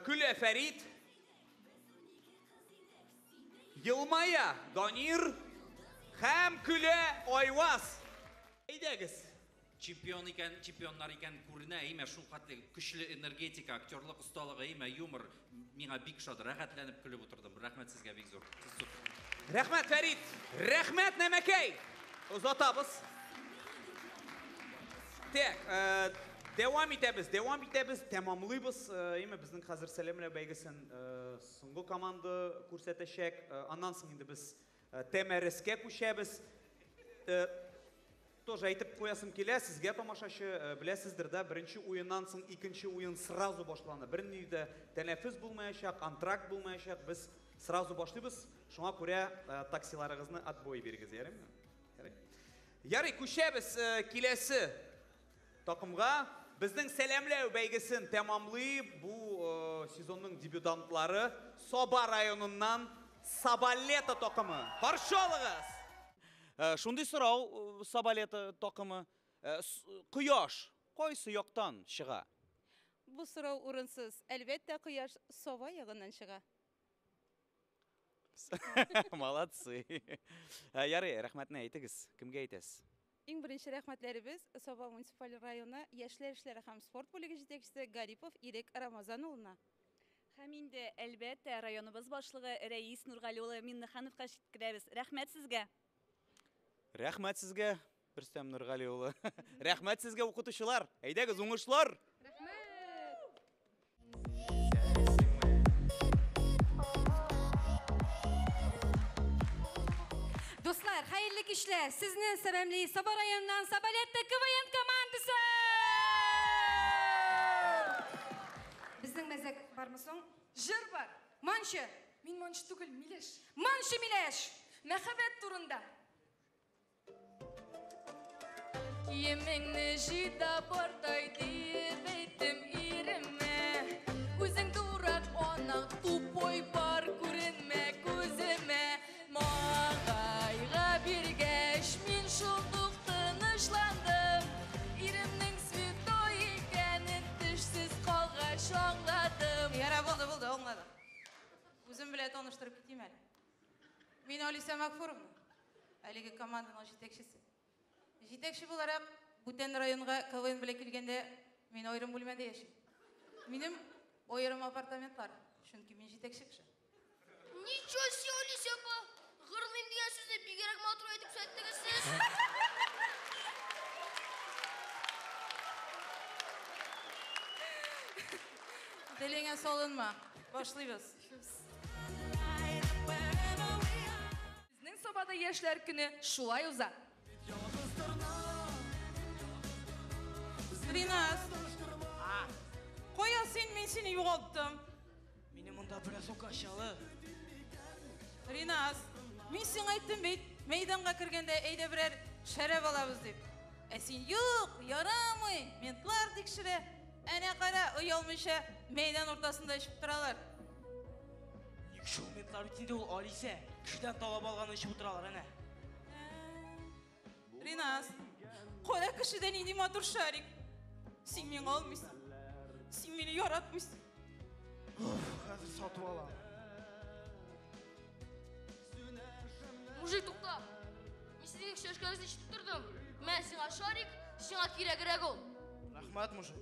Көлә Фәрит. Елмая Данир. Һәм көлә Айваз. Әйдәгез. Чемпион икән, чемпионнар икән күренә, әймә шул хәтле көчле энергетика, актерлык осталыгы, әймә юмор миңа бик ошады. Рәхәтләнеп көлеп утырдым. Рәхмәт сезгә бик зур. Сез супер. Рәхмәт, Фәрит. Рәхмәт, Нәмәкәй. Озатабыз. Так, дәвам итәбез, дәвам итәбез, тәмамлыйбыз. Әйме безнең хәзер сәламләү бәйгесен соңгы команда күрсәтәчәк. Аннан соң инде без ТМРСкә күчәбез. Тоже әйтеп куясым килә, сезгә тамашачы, беләсездер дә, беренче уеннан соң икенче уен сразу башлана. Бернинди дә тәнәфес булмаячак, антракт булмаячак, без сразу башлыйбыз. Шуңа күрә таксиларыгызны отбой бирегез, ярыймы? Ярый. Ярый, күчәбез киләсе такымга. Безнең сәламләү бәйгесен тәмамлый бу сезонның дебютантлары Саба районыннан Сабалета такымы. Каршы алыгыз! Шундый сорау, Сабалета такымы. Кояш кайсы яктан чыга? Бу сорау урынсыз. Әлбәттә, кояш Саба ягыннан чыга. Молодцы. Ярый, рәхмәтне әйтегез. Кемгә әйтәсез? Иң беренче рәхмәтләребез Саба муниципаль районы яшьләр эшләре һәм спорт бүлеге җитәкчесе Гарипов Ирек Рамазан улына. Һәм инде, әлбәттә, районыбыз башлыгы Рәис Нургали улы Миннехановка җиткерәбез. Рәхмәт сезгә! Рәхмәт сезгә, Рөстәм Нургали улы. Рәхмәт сезгә, укытучылар. Әйдәгез, уңышлар! Рәхмәт! Дуслар, хәерле кичләр. Сезне сәламли Саба районыннан Сабалетта КВН командасы! Безнең мәзәк бармы соң? Җыр бар. Манчы. Мин манчы түгел, миләш. Манчы миләш. Мәхәббәт турында. Киемеңне җый да бартай диеп әйттем иремә. Үзең дурак, анаң тупой бар, күренмә күземә. Маңгайга биргәч, мин шундук тынычландым. Иремнең святой икәнен тешсез калгач аңладым. Яра, булды, булды, аңладым. Үзем белән таныштырып китим әле. Мин Алиса Макфуровна, әлеге команданың җитәкчесе. Җитәкче буларак, бүтән районга КВН белән килгәндә, мин аерым бүлмәдә яшим. Минем аерым апартаментлар, чөнки мин җитәкче кеше. Ничего себе, Алиса апа! Гырлыйм дигән сүзне бигрәк матур әйтеп күрсәттегез сез. Телеңә салынма. Башлыйбыз. Безнең Сабада яшьләр көне шулай уза. Ринас. Кая син, мин сине югалттым. Мине монда бераз укачалы. Ринас, мин сиңа әйттем бит, мәйданга кергәндә әйдә берәр шәраб алабыз дип. Ә син юк, ярамый, ментлар тикшерә. Әнә кара, оялмыйча мәйдан уртасында эчеп торалар. Ник шул ментлар бит инде ул Алисә. Кешедән талап алганны эчеп утыралар әнә. Ринас, кара кешедә нинди матур шарик. Син миңа алмыйсың. Син мине яратмыйсың. Хәзер сатып алам. Мужик, тукта. Мин сезнең сөйләшкәнегезне ишетеп тордым. Мә сиңа шарик, сиңа кирәгрәк ул. Рәхмәт, мужик.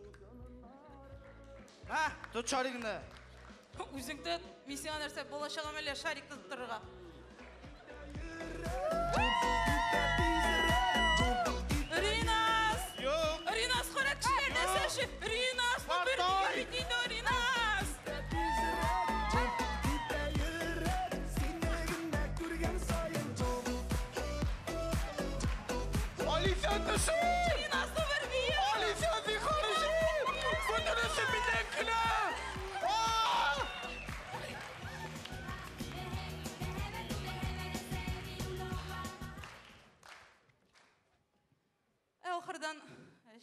Мә, тот шаригыңны. Үзең тот. Мин сиңа нәрсә, бала чагам әллә шарик тотып торырга. Ринас! Юк. Ринас, кара кешеләр нәрсә эшли? Ринас, ну бер Партой! бит инде, Ринас! Алисә төшер! Ринас, ну бер бия! Алисә зинһар өчен! Бөтенесе миннән көлә! А! Ә ахырдан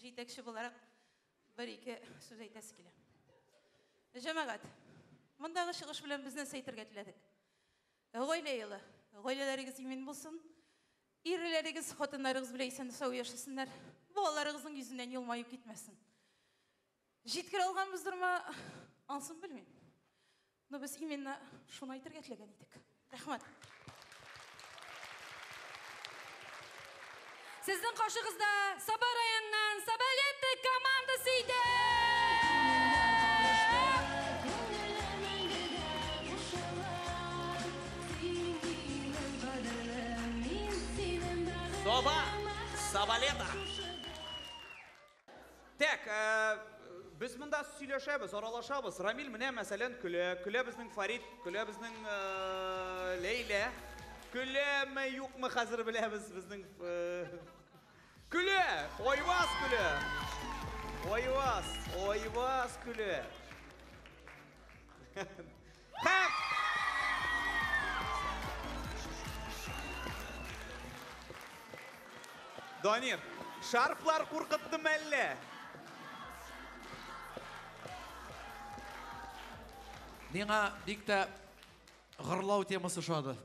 җитәкче буларак бер-ике сүз әйтәсе килә. Җәмәгать, мондагы чыгыш белән без нәрсә әйтергә теләдек? Гаилә елы. Гаиләләрегез имин булсын. Ирләрегез, хатыннарыгыз белән исән-сау яшәсеннәр. Балаларыгызның йөзеннән елмаю китмәсен. Җиткерә алганбыздырмы, ансын белмим. Но без именно шуны әйтергә теләгән идек. Рәхмәт. Сезнең каршыгызда Саба районыннан Сабалетта командасы иде. Саба, Сабалета. Так, без монда сөйләшәбез, аралашабыз. Рамил менә мәсәлән көлә, көлә безнең Фарид, көлә безнең Ләйлә. Көләме, юкмы хәзер беләбез безнең, көлә, Айваз көлә. Айваз, Айваз көлә. Һәм Данир, шарфлар куркытты мәллә? Миңа бик тә гырлау темасы ошады.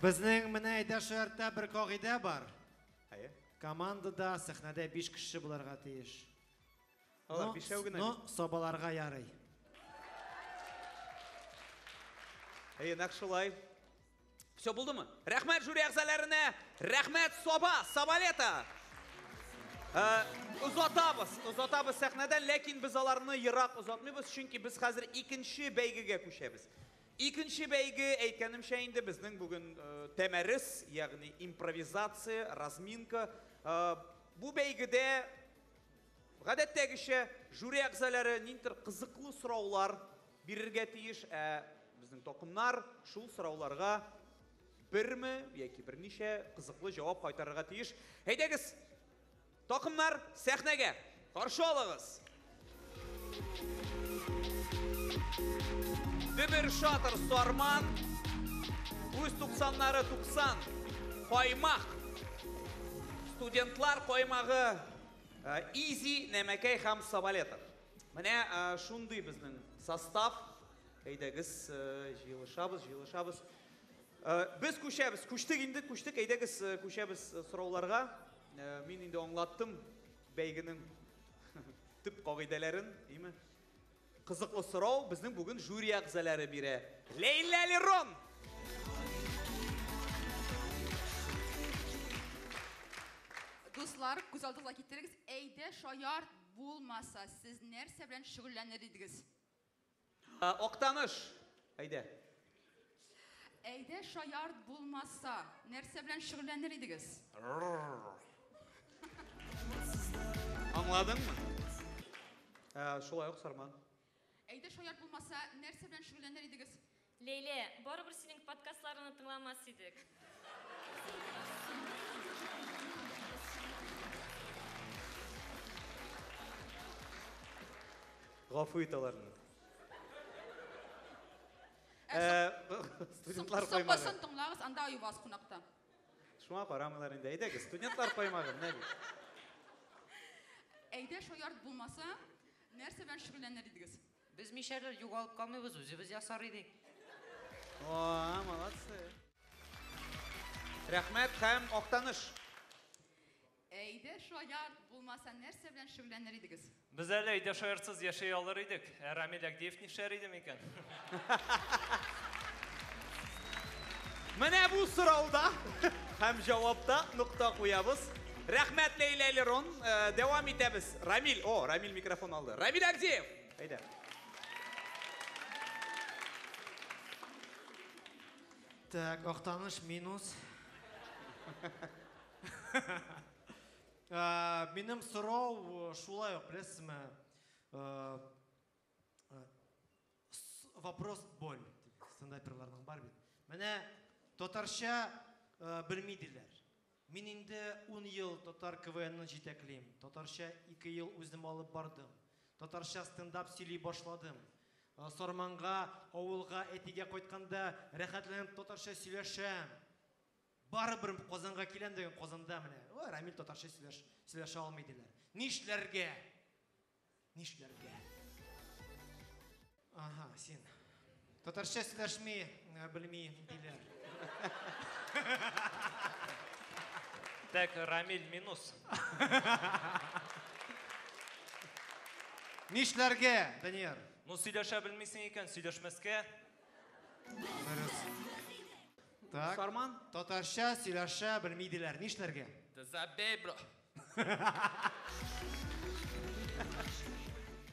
Безнең менә әйдә шәрттә бер кагыйдә бар. Әйе. Командада сәхнәдә 5 кеше буларга тиеш. Алар Но бишәү генә но бит. сабаларга ярый. Әйе, нәкъ шулай. Все булдымы? Рәхмәт жюри әгъзаларына, рәхмәт Саба, Сабалета. Озатабыз, озатабыз сәхнәдән, ләкин без аларны ерак озатмыйбыз, чөнки без хәзер икенче бәйгегә күчәбез. Икенче бәйге, әйткәнемчә инде, безнең бүген тәмәрес, ягъни импровизация, разминка. Бу бәйгедә гадәттәгечә жюри әгъзалары ниндидер кызыклы сораулар бирергә тиеш, ә безнең такымнар шул сорауларга берме яки берничә кызыклы җавап кайтарырга тиеш. Әйдәгез, такымнар сәхнәгә. Каршы алыгыз. Дөбер шатыр Сарман, үз туксаннары туксан, каймак. Студентлар каймагы Изи, Нәмәкәй һәм Сабалета. Менә шундый безнең состав. Әйдәгез җыелышабыз, җыелышабыз. Без күчәбез, күчтек инде, күчтек. Әйдәгез күчәбез сорауларга. Мин инде аңлаттым бәйгенең төп кагыйдәләрен, әйме? Кызыклы сорау безнең бүген жюри әгъзалары бирә. Ләйлә Лерон! Дуслар, күз алдыгызга китерегез, әйдә шаяр булмаса, сез нәрсә белән шөгыльләнер идегез? Актаныш, әйдә. Әйдә шаярт булмаса, нәрсә белән шөгыльләнер идегез? Аңладыңмы? Шулай ук Сарман. Әйдә шаярт булмаса, нәрсә белән шөгыльләнер идегез? Ләйлә, барыбер синең подкастларыңны тыңламас идек. Гафу ит аларны. Студентлар каймагы. Соңгысын тыңлагыз, анда Айваз кунакта. Шуңа карамыйлар инде. Әйдәгез, студентлар каймагы, менә бит. Әйдә шаярт булмаса, нәрсә белән шөгыльләнер идегез? Без мишәрләр югалып калмыйбыз, үзебез ясар идек. О, молодцы. Рәхмәт һәм Актаныш. Әйдә шаярт булмаса, нәрсә белән шөгыльләнер идегез? Без әле әйдә шаяртсыз яшәй алыр идек. Ә Рамил Агдеев нишләр иде микән? Менә бу сорауда һәм җавапта нокта куябыз. Рәхмәт, Ләйлә Лерон. Дәвам итәбез. Рамил, о, Рамил микрофон алды. Рамил Агдеев, әйдә. Так, Актаныш минус. Минем сорау шулай ук, беләсезме? Вопрос боль. Стендаперларның бар бит. Менә татарча белми диләр. Мин инде 10 ел татар КВНны җитәклим. Татарча 2 ел үзем алып бардым. Татарча стендап сөйли башладым. Сарманга, авылга, әтигә кайтканда рәхәтләнеп татарча сөйләшәм. Барыбер Казанга киләм дигән Казанда менә. Ой, Рамил татарча сөйләшә алмый диләр. Нишләргә? Нишләргә? Ага, син. Татарча сөйләшми, белми диләр. Так, Рамиль минус. Нишләргә, Данияр? Ну, сөйләшә белмисең икән, сөйләшмәскә. Дөрес. Так. Сарман? Татарча сөйләшә белми диләр. Нишләргә? Да забей, бро.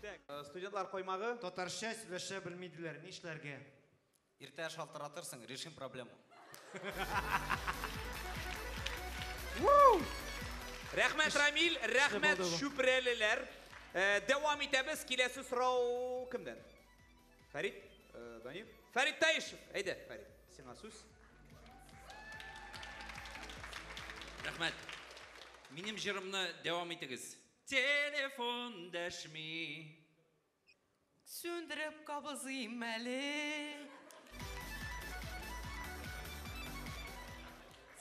Так, студентлар каймагы. Татарча сөйләшә белми диләр. Нишләргә? Иртә шалтыратырсың, решим проблему. Рәхмәт, Рамил, рәхмәт, Чүпрәлеләр. Дәвам итәбез. Киләсе сорау кемдән? Фәрит, Данир. Фәрит Таишев. Әйдә, Фәрит, сиңа сүз. Рәхмәт. Минем җырымны дәвам итегез. Телефон дәшми. Сүндереп кабызыйм әле.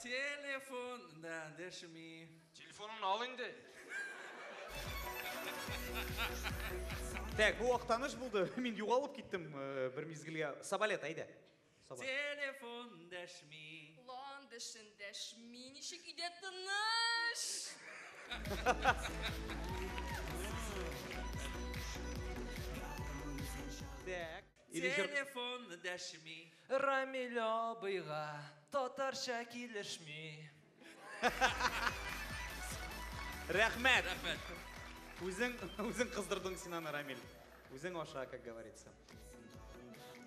Телефон да дәшми. Телефоныңны ал инде. Так, бу Актаныш булды. Мин югалып киттем бер мизгелгә. Сабалет, әйдә. Саба. Телефон дәшми. Ландышын дәшми, ничек өйдә тыныч. Так. Телефон дәшми. Рамил абыйга татарча килешми. Рәхмәт. Рәхмәт. Үзең кыздырдың син аны, Рамил. Үзең аша, как говорится.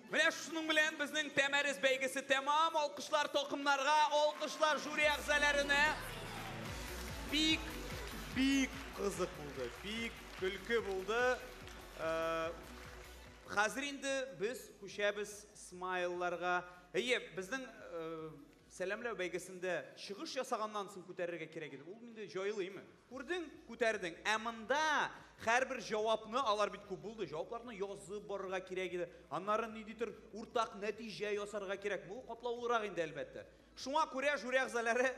Менә шуның белән безнең Тәмәрис бәйгесе тәмам. Алкышлар такымнарга, алкышлар жюри әгъзаларына. Бик, бик кызык булды, бик көлке булды. Хәзер инде без күчәбез смайлларга. Әйе, безнең сәламләү бәйгесендә чыгыш ясаганнан соң күтәрергә кирәк иде. Ул инде җайлыймы? Күрдең, күтәрдең. Ә монда һәрбер җавапны, алар бит күп булды, җавапларны язып барырга кирәк иде. Аннары ниндидер уртак нәтиҗә ясарга кирәк. Бу катлаулырак инде, әлбәттә. Шуңа күрә жюри әгъзалары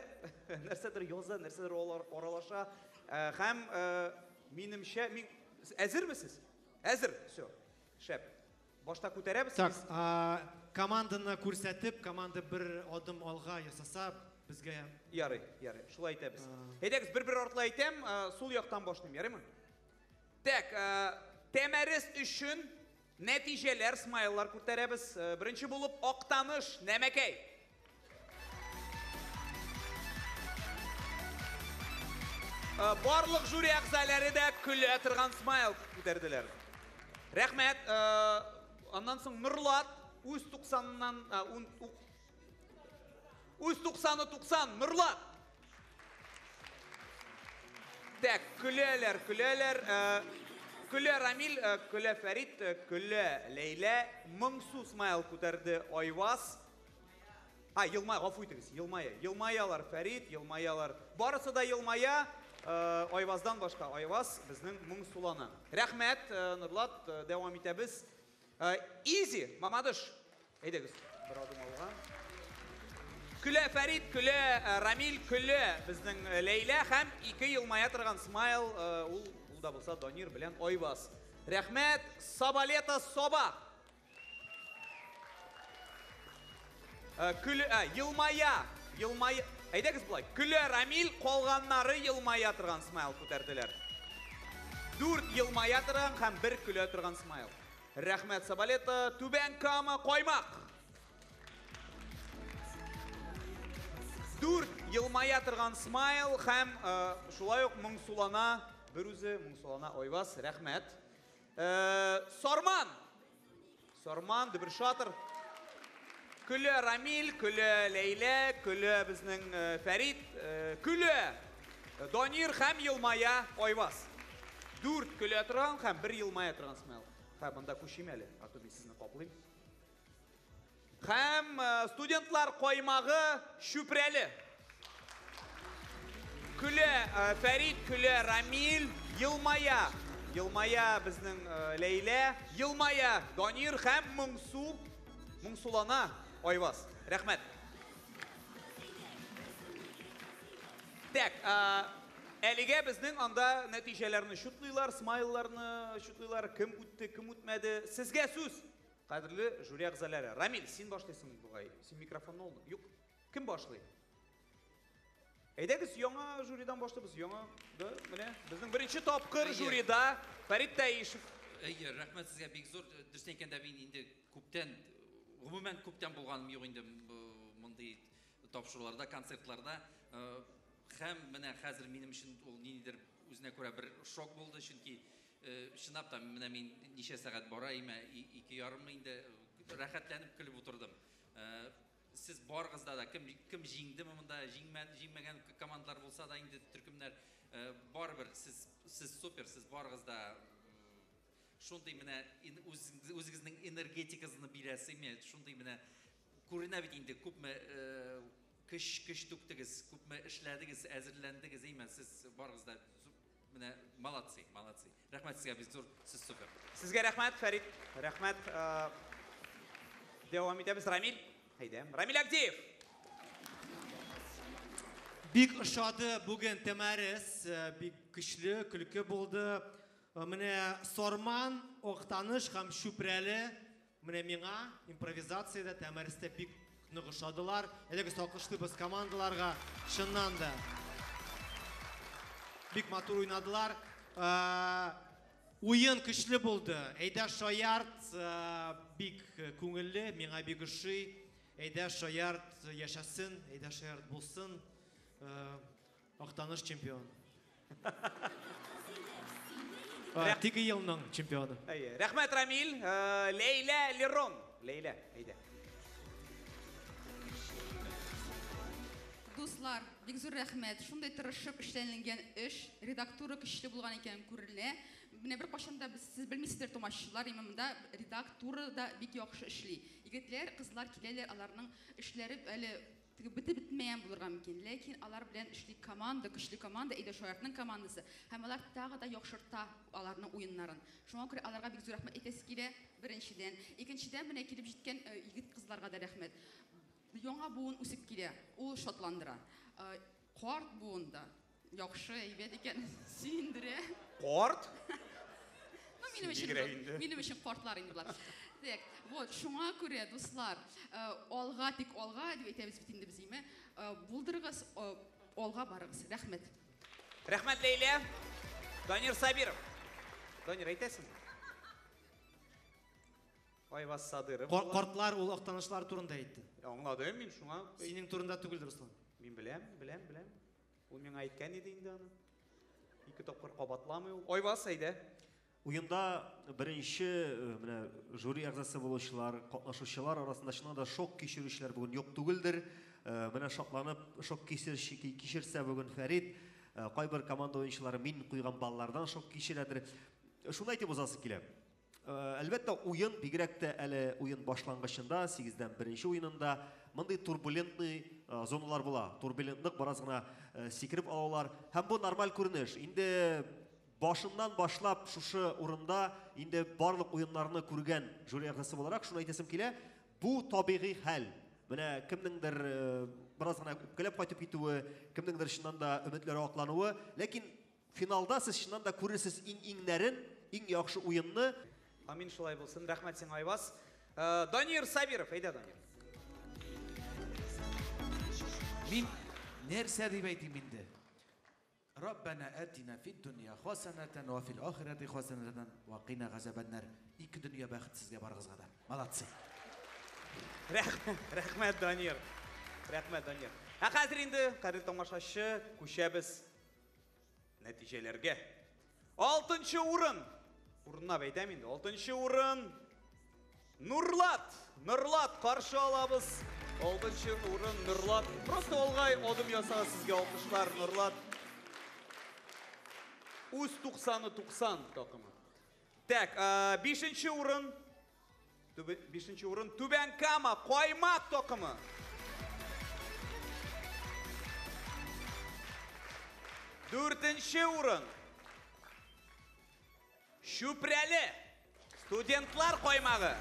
нәрсәдер яза, нәрсәдер алар аралаша. Һәм минемчә, мин әзермесез? Әзер, всё. Шәп. Башта күтәрәбез. Так, команданы күрсәтеп, команда бер адым алга ясаса, безгә Ярый, ярый. Шулай итәбез. Әйдәгез, бер-бер артлы әйтәм, сул яктан башлыйм, ярыймы? Так, Тәмәрис өчен нәтиҗәләр, смайллар күтәрәбез. Беренче булып Актаныш, Нәмәкәй. Барлык жюри әгъзалары да көлә торган смайл күтәрделәр. Рәхмәт. Аннан соң Нурлат үз туксаннан, Үз туксаны 90, Норлат. Так, көләләр, көләләр. Көлә Рамил, көлә Фәрит, көлә Ләйлә. Моңсу смайл күтәрде Айваз. А, елмая, гафу итегез, елмая. Елмаялар Фәрит, елмаялар. Барысы да елмая, Айваздан башка. Айваз безнең моңсулана. Рәхмәт, Норлат, дәвам итәбез. Изи, Мамадыш. Әйдәгез, бер адым алга. Көлә Фәрит, көлә Рамил, көлә безнең Ләйлә һәм ике елмая торган смайл, ул да булса Данир белән Айваз. Рәхмәт, Сабалета Саба. Көлә, елмая, елмая. Әйдәгез болай. Көлә Рамил, калганнары елмая торган смайл күтәрделәр. 4 елмая торган һәм 1 көлә торган смайл. Рәхмәт, Сабалета. Түбән Кама, Каймак. 4 елмая торган смайл һәм шулай ук моңсулана бер үзе, моңсулана Айваз. Рәхмәт. Сарман. Сарман, дөбер шатыр. Көлә Рамил, көлә Ләйлә, көлә безнең Фәрит, көлә Данир һәм елмая Айваз. 4 көлә торган һәм 1 елмая торган смайл. Һәм монда күчим әле, а то мин сезне каплыйм. Һәм студентлар каймагы Чүпрәле. Көлә Фәрит, көлә Рамил, елмая. Елмая безнең Ләйлә, елмая Данир һәм моңсу, моңсулана Айваз. Рәхмәт. Так, әлегә безнең анда нәтиҗәләрне чутлыйлар, смайлларны чутлыйлар, кем үтте, кем үтмәде. Сезгә сүз, кадерле жюри әгъзалары. Рамил, син башлыйсың бугай. Син микрофонны алдың. Юк. Кем башлый? Әйдәгез, яңа жюридан башлыйбыз. Яңа, да, менә безнең беренче тапкыр жюрида Фәрит Таишев. Әйе, рәхмәт сезгә бик зур. Дөресен әйткәндә, мин инде күптән, гомумән күптән булганым юк инде мондый тапшыруларда, концертларда. Һәм менә хәзер минем өчен ул ниндидер үзенә күрә бер шок булды, чөнки чынлап та менә мин ничә сәгать бара име, 2,5 инде рәхәтләнеп көлеп утырдым. Сез барыгызда да кем кем җиңдеме монда, җиңмәгән командалар булса да инде төркемнәр, барыбер сез сез супер, сез барыгыз да шундый менә үзегезнең энергетикагызны бирәсезме, шундый менә күренә бит инде күпме көч көч түктегез, күпме эшләдегез, әзерләндегез, әйме, сез барыгыз да менә молодцы, молодцы. Рәхмәт сезгә бик зур, сез супер. Сезгә рәхмәт, Фәрит. Рәхмәт. Дәвам итәбез, Рамил. Әйдә. Рамил Агдеев. Бик ошады бүген Тәмәрес, бик көчле, көлке булды. Менә Сарман, Актаныш һәм Чүпрәле менә миңа импровизациядә Тәмәрестә бик нык ошадылар. Әйдәгез, алкышлыйбыз командаларга, чыннан да. Бик матур уйнадылар. Уен көчле булды. Әйдә шаярт, бик күңелле, миңа бик ошый. Әйдә шаярт яшәсен, әйдә шаярт булсын. Актаныш чемпион. Теге елның чемпионы. Әйе. Рәхмәт, Рамил. Ләйлә Лерон. Ләйлә, әйдә. Дуслар, бик зур рәхмәт. Шундай тырышып эшләнелгән эш, редактура көчле булган икән күренә. Менә бер кашан да без, сез белмисездер, томашчылар, именно монда редактура да бик яхшы эшли. Егетләр, кызлар киләләр, аларның эшләре әле теге бетеп бетмәгән булырга мөмкин. Ләкин алар белән эшли команда, көчле команда, Әйдә Шаяртның командасы. Һәм алар тагы да яхшырта аларның уеннарын. Шуңа күрә аларга бик зур рәхмәт әйтәсе килә, беренчедән. Икенчедән, менә килеп җиткән егет кызларга да рәхмәт. Яңа буын үсеп килә, ул шатландыра. Карт буын да яхшы, әйбәт икән, сөендерә. Карт? Ну, минем өчен, Бигрәк инде. минем өчен картлар инде болар. Так, вот, шуңа күрә, дуслар, алга тик алга дип әйтәбез бит инде без, име? Булдырыгыз, алга барыгыз. Рәхмәт. Рәхмәт, Ләйлә. Данир Сабиров. Данир, әйтәсеңме? Айваз Садыров. Картлар ул Актанышлар турында әйтте. Аңладым мин шуңа. Синең турында түгел, Руслан. Мин беләм, беләм, беләм. Ул миңа әйткән иде инде аны. Ике тапкыр кабатламый ул. Айваз, әйдә. Уенда беренче менә жюри әгъзасы булучылар, катнашучылар арасында чыннан да шок кичерүчеләр бүген юк түгелдер. Менә шатланып, шок кичерсә бүген Фәрит, кайбер команда уенчылары мин куйган баллардан шок кичерәдер. Шуны әйтеп узасы килә. Әлбәттә, уен бигрәк тә әле уен башлангычында, 8-дән беренче уенында мондый турбулентный зоналар була. Турбулентлык бераз гына сикереп алалар. Һәм бу нормаль күренеш. Инде башыннан башлап шушы урында инде барлык уеннарны күргән жюри әгъзасы буларак шуны әйтәсем килә, бу табигый хәл. Менә кемнеңдер бераз гына үпкәләп кайтып китүе, кемнеңдер чыннан да өметләре аклануы, ләкин финалда сез чыннан да күрерсез иң-иңнәрен, иң яхшы уенны. Амин, шулай булсын. Рәхмәт сиңа, Айваз. Данир Сабиров, әйдә, Данир. Мин нәрсә дип әйтим инде? Раббана атина фид дөнья хасанатан ва фил ахирати хасанатан ва кина газабаннар. Ике дөнья бәхет сезгә барыгызга да. Молодцы. Рәхмәт, Данир. Рәхмәт, Данир. Ә хәзер инде, кадерле тамашачы, күчәбез нәтиҗәләргә. 6-нчы урын. Урыннап әйтәм инде. 6-нчы урын. Нурлат. Нурлат каршы алабыз. 6-нчы урын Нурлат. Просто алга адым ясагыз сезгә алкышлар, Нурлат. Үз туксаны туксан такымы. Так, 5-нче урын. 5-нче урын Түбән Кама Каймак такымы. 4-нче урын Чүпрәле студентлар каймагы.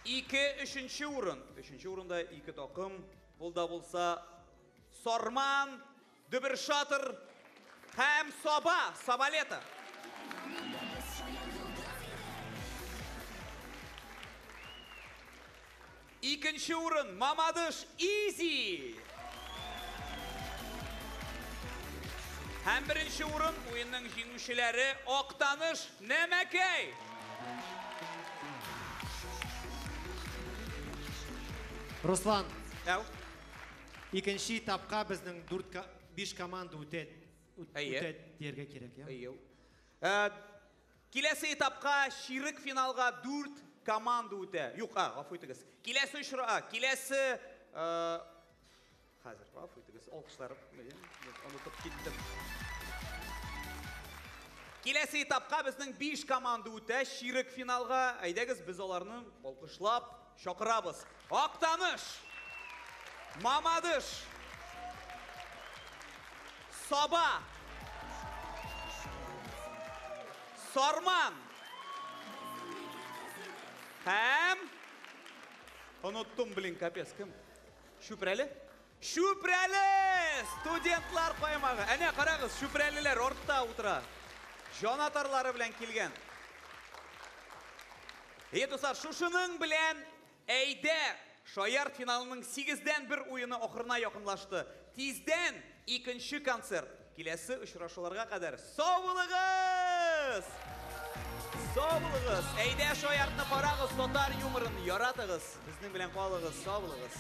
2-3 урын. 3-нче урында 2 такым. Ул да булса Сарман, Дөбершатыр һәм Саба, Сабалета. 2-нче урын Мамадыш Изи. Һәм 1-нче урын уенның җиңүчеләре Актаныш Нәмәкәй. Руслан, Әу. Икенче этапка безнең 5 команда үтә дияргә кирәк, я? Әйе. Киләсе этапка чирек финалга 4 команда үтә. Юк, гафу итегез. Киләсе киләсе хәзер, гафу итегез, алкышлар, онытып киттем. Киләсе этапка безнең 5 команда үтә, чирек финалга. Әйдәгез, без аларны алкышлап чакырабыз. Актаныш, Мамадыш, Саба, Сарман һәм оныттым, блин, капец, кем? Чүпрәле? Чүпрәле! Студентлар каймагы. Әнә, карагыз, чүпрәлеләр артта утыра. Җанатарлары белән килгән. Әйе, дуслар, шушының белән әйдә Шаярт финалының 8-дән 1 уены ахырына якынлашты. Тиздән икенче концерт. Киләсе очрашуларга кадәр сау булыгыз! Сау булыгыз! Әйдә Шаяртны карагыз, татар юморын яратыгыз. Безнең белән калыгыз, сау булыгыз.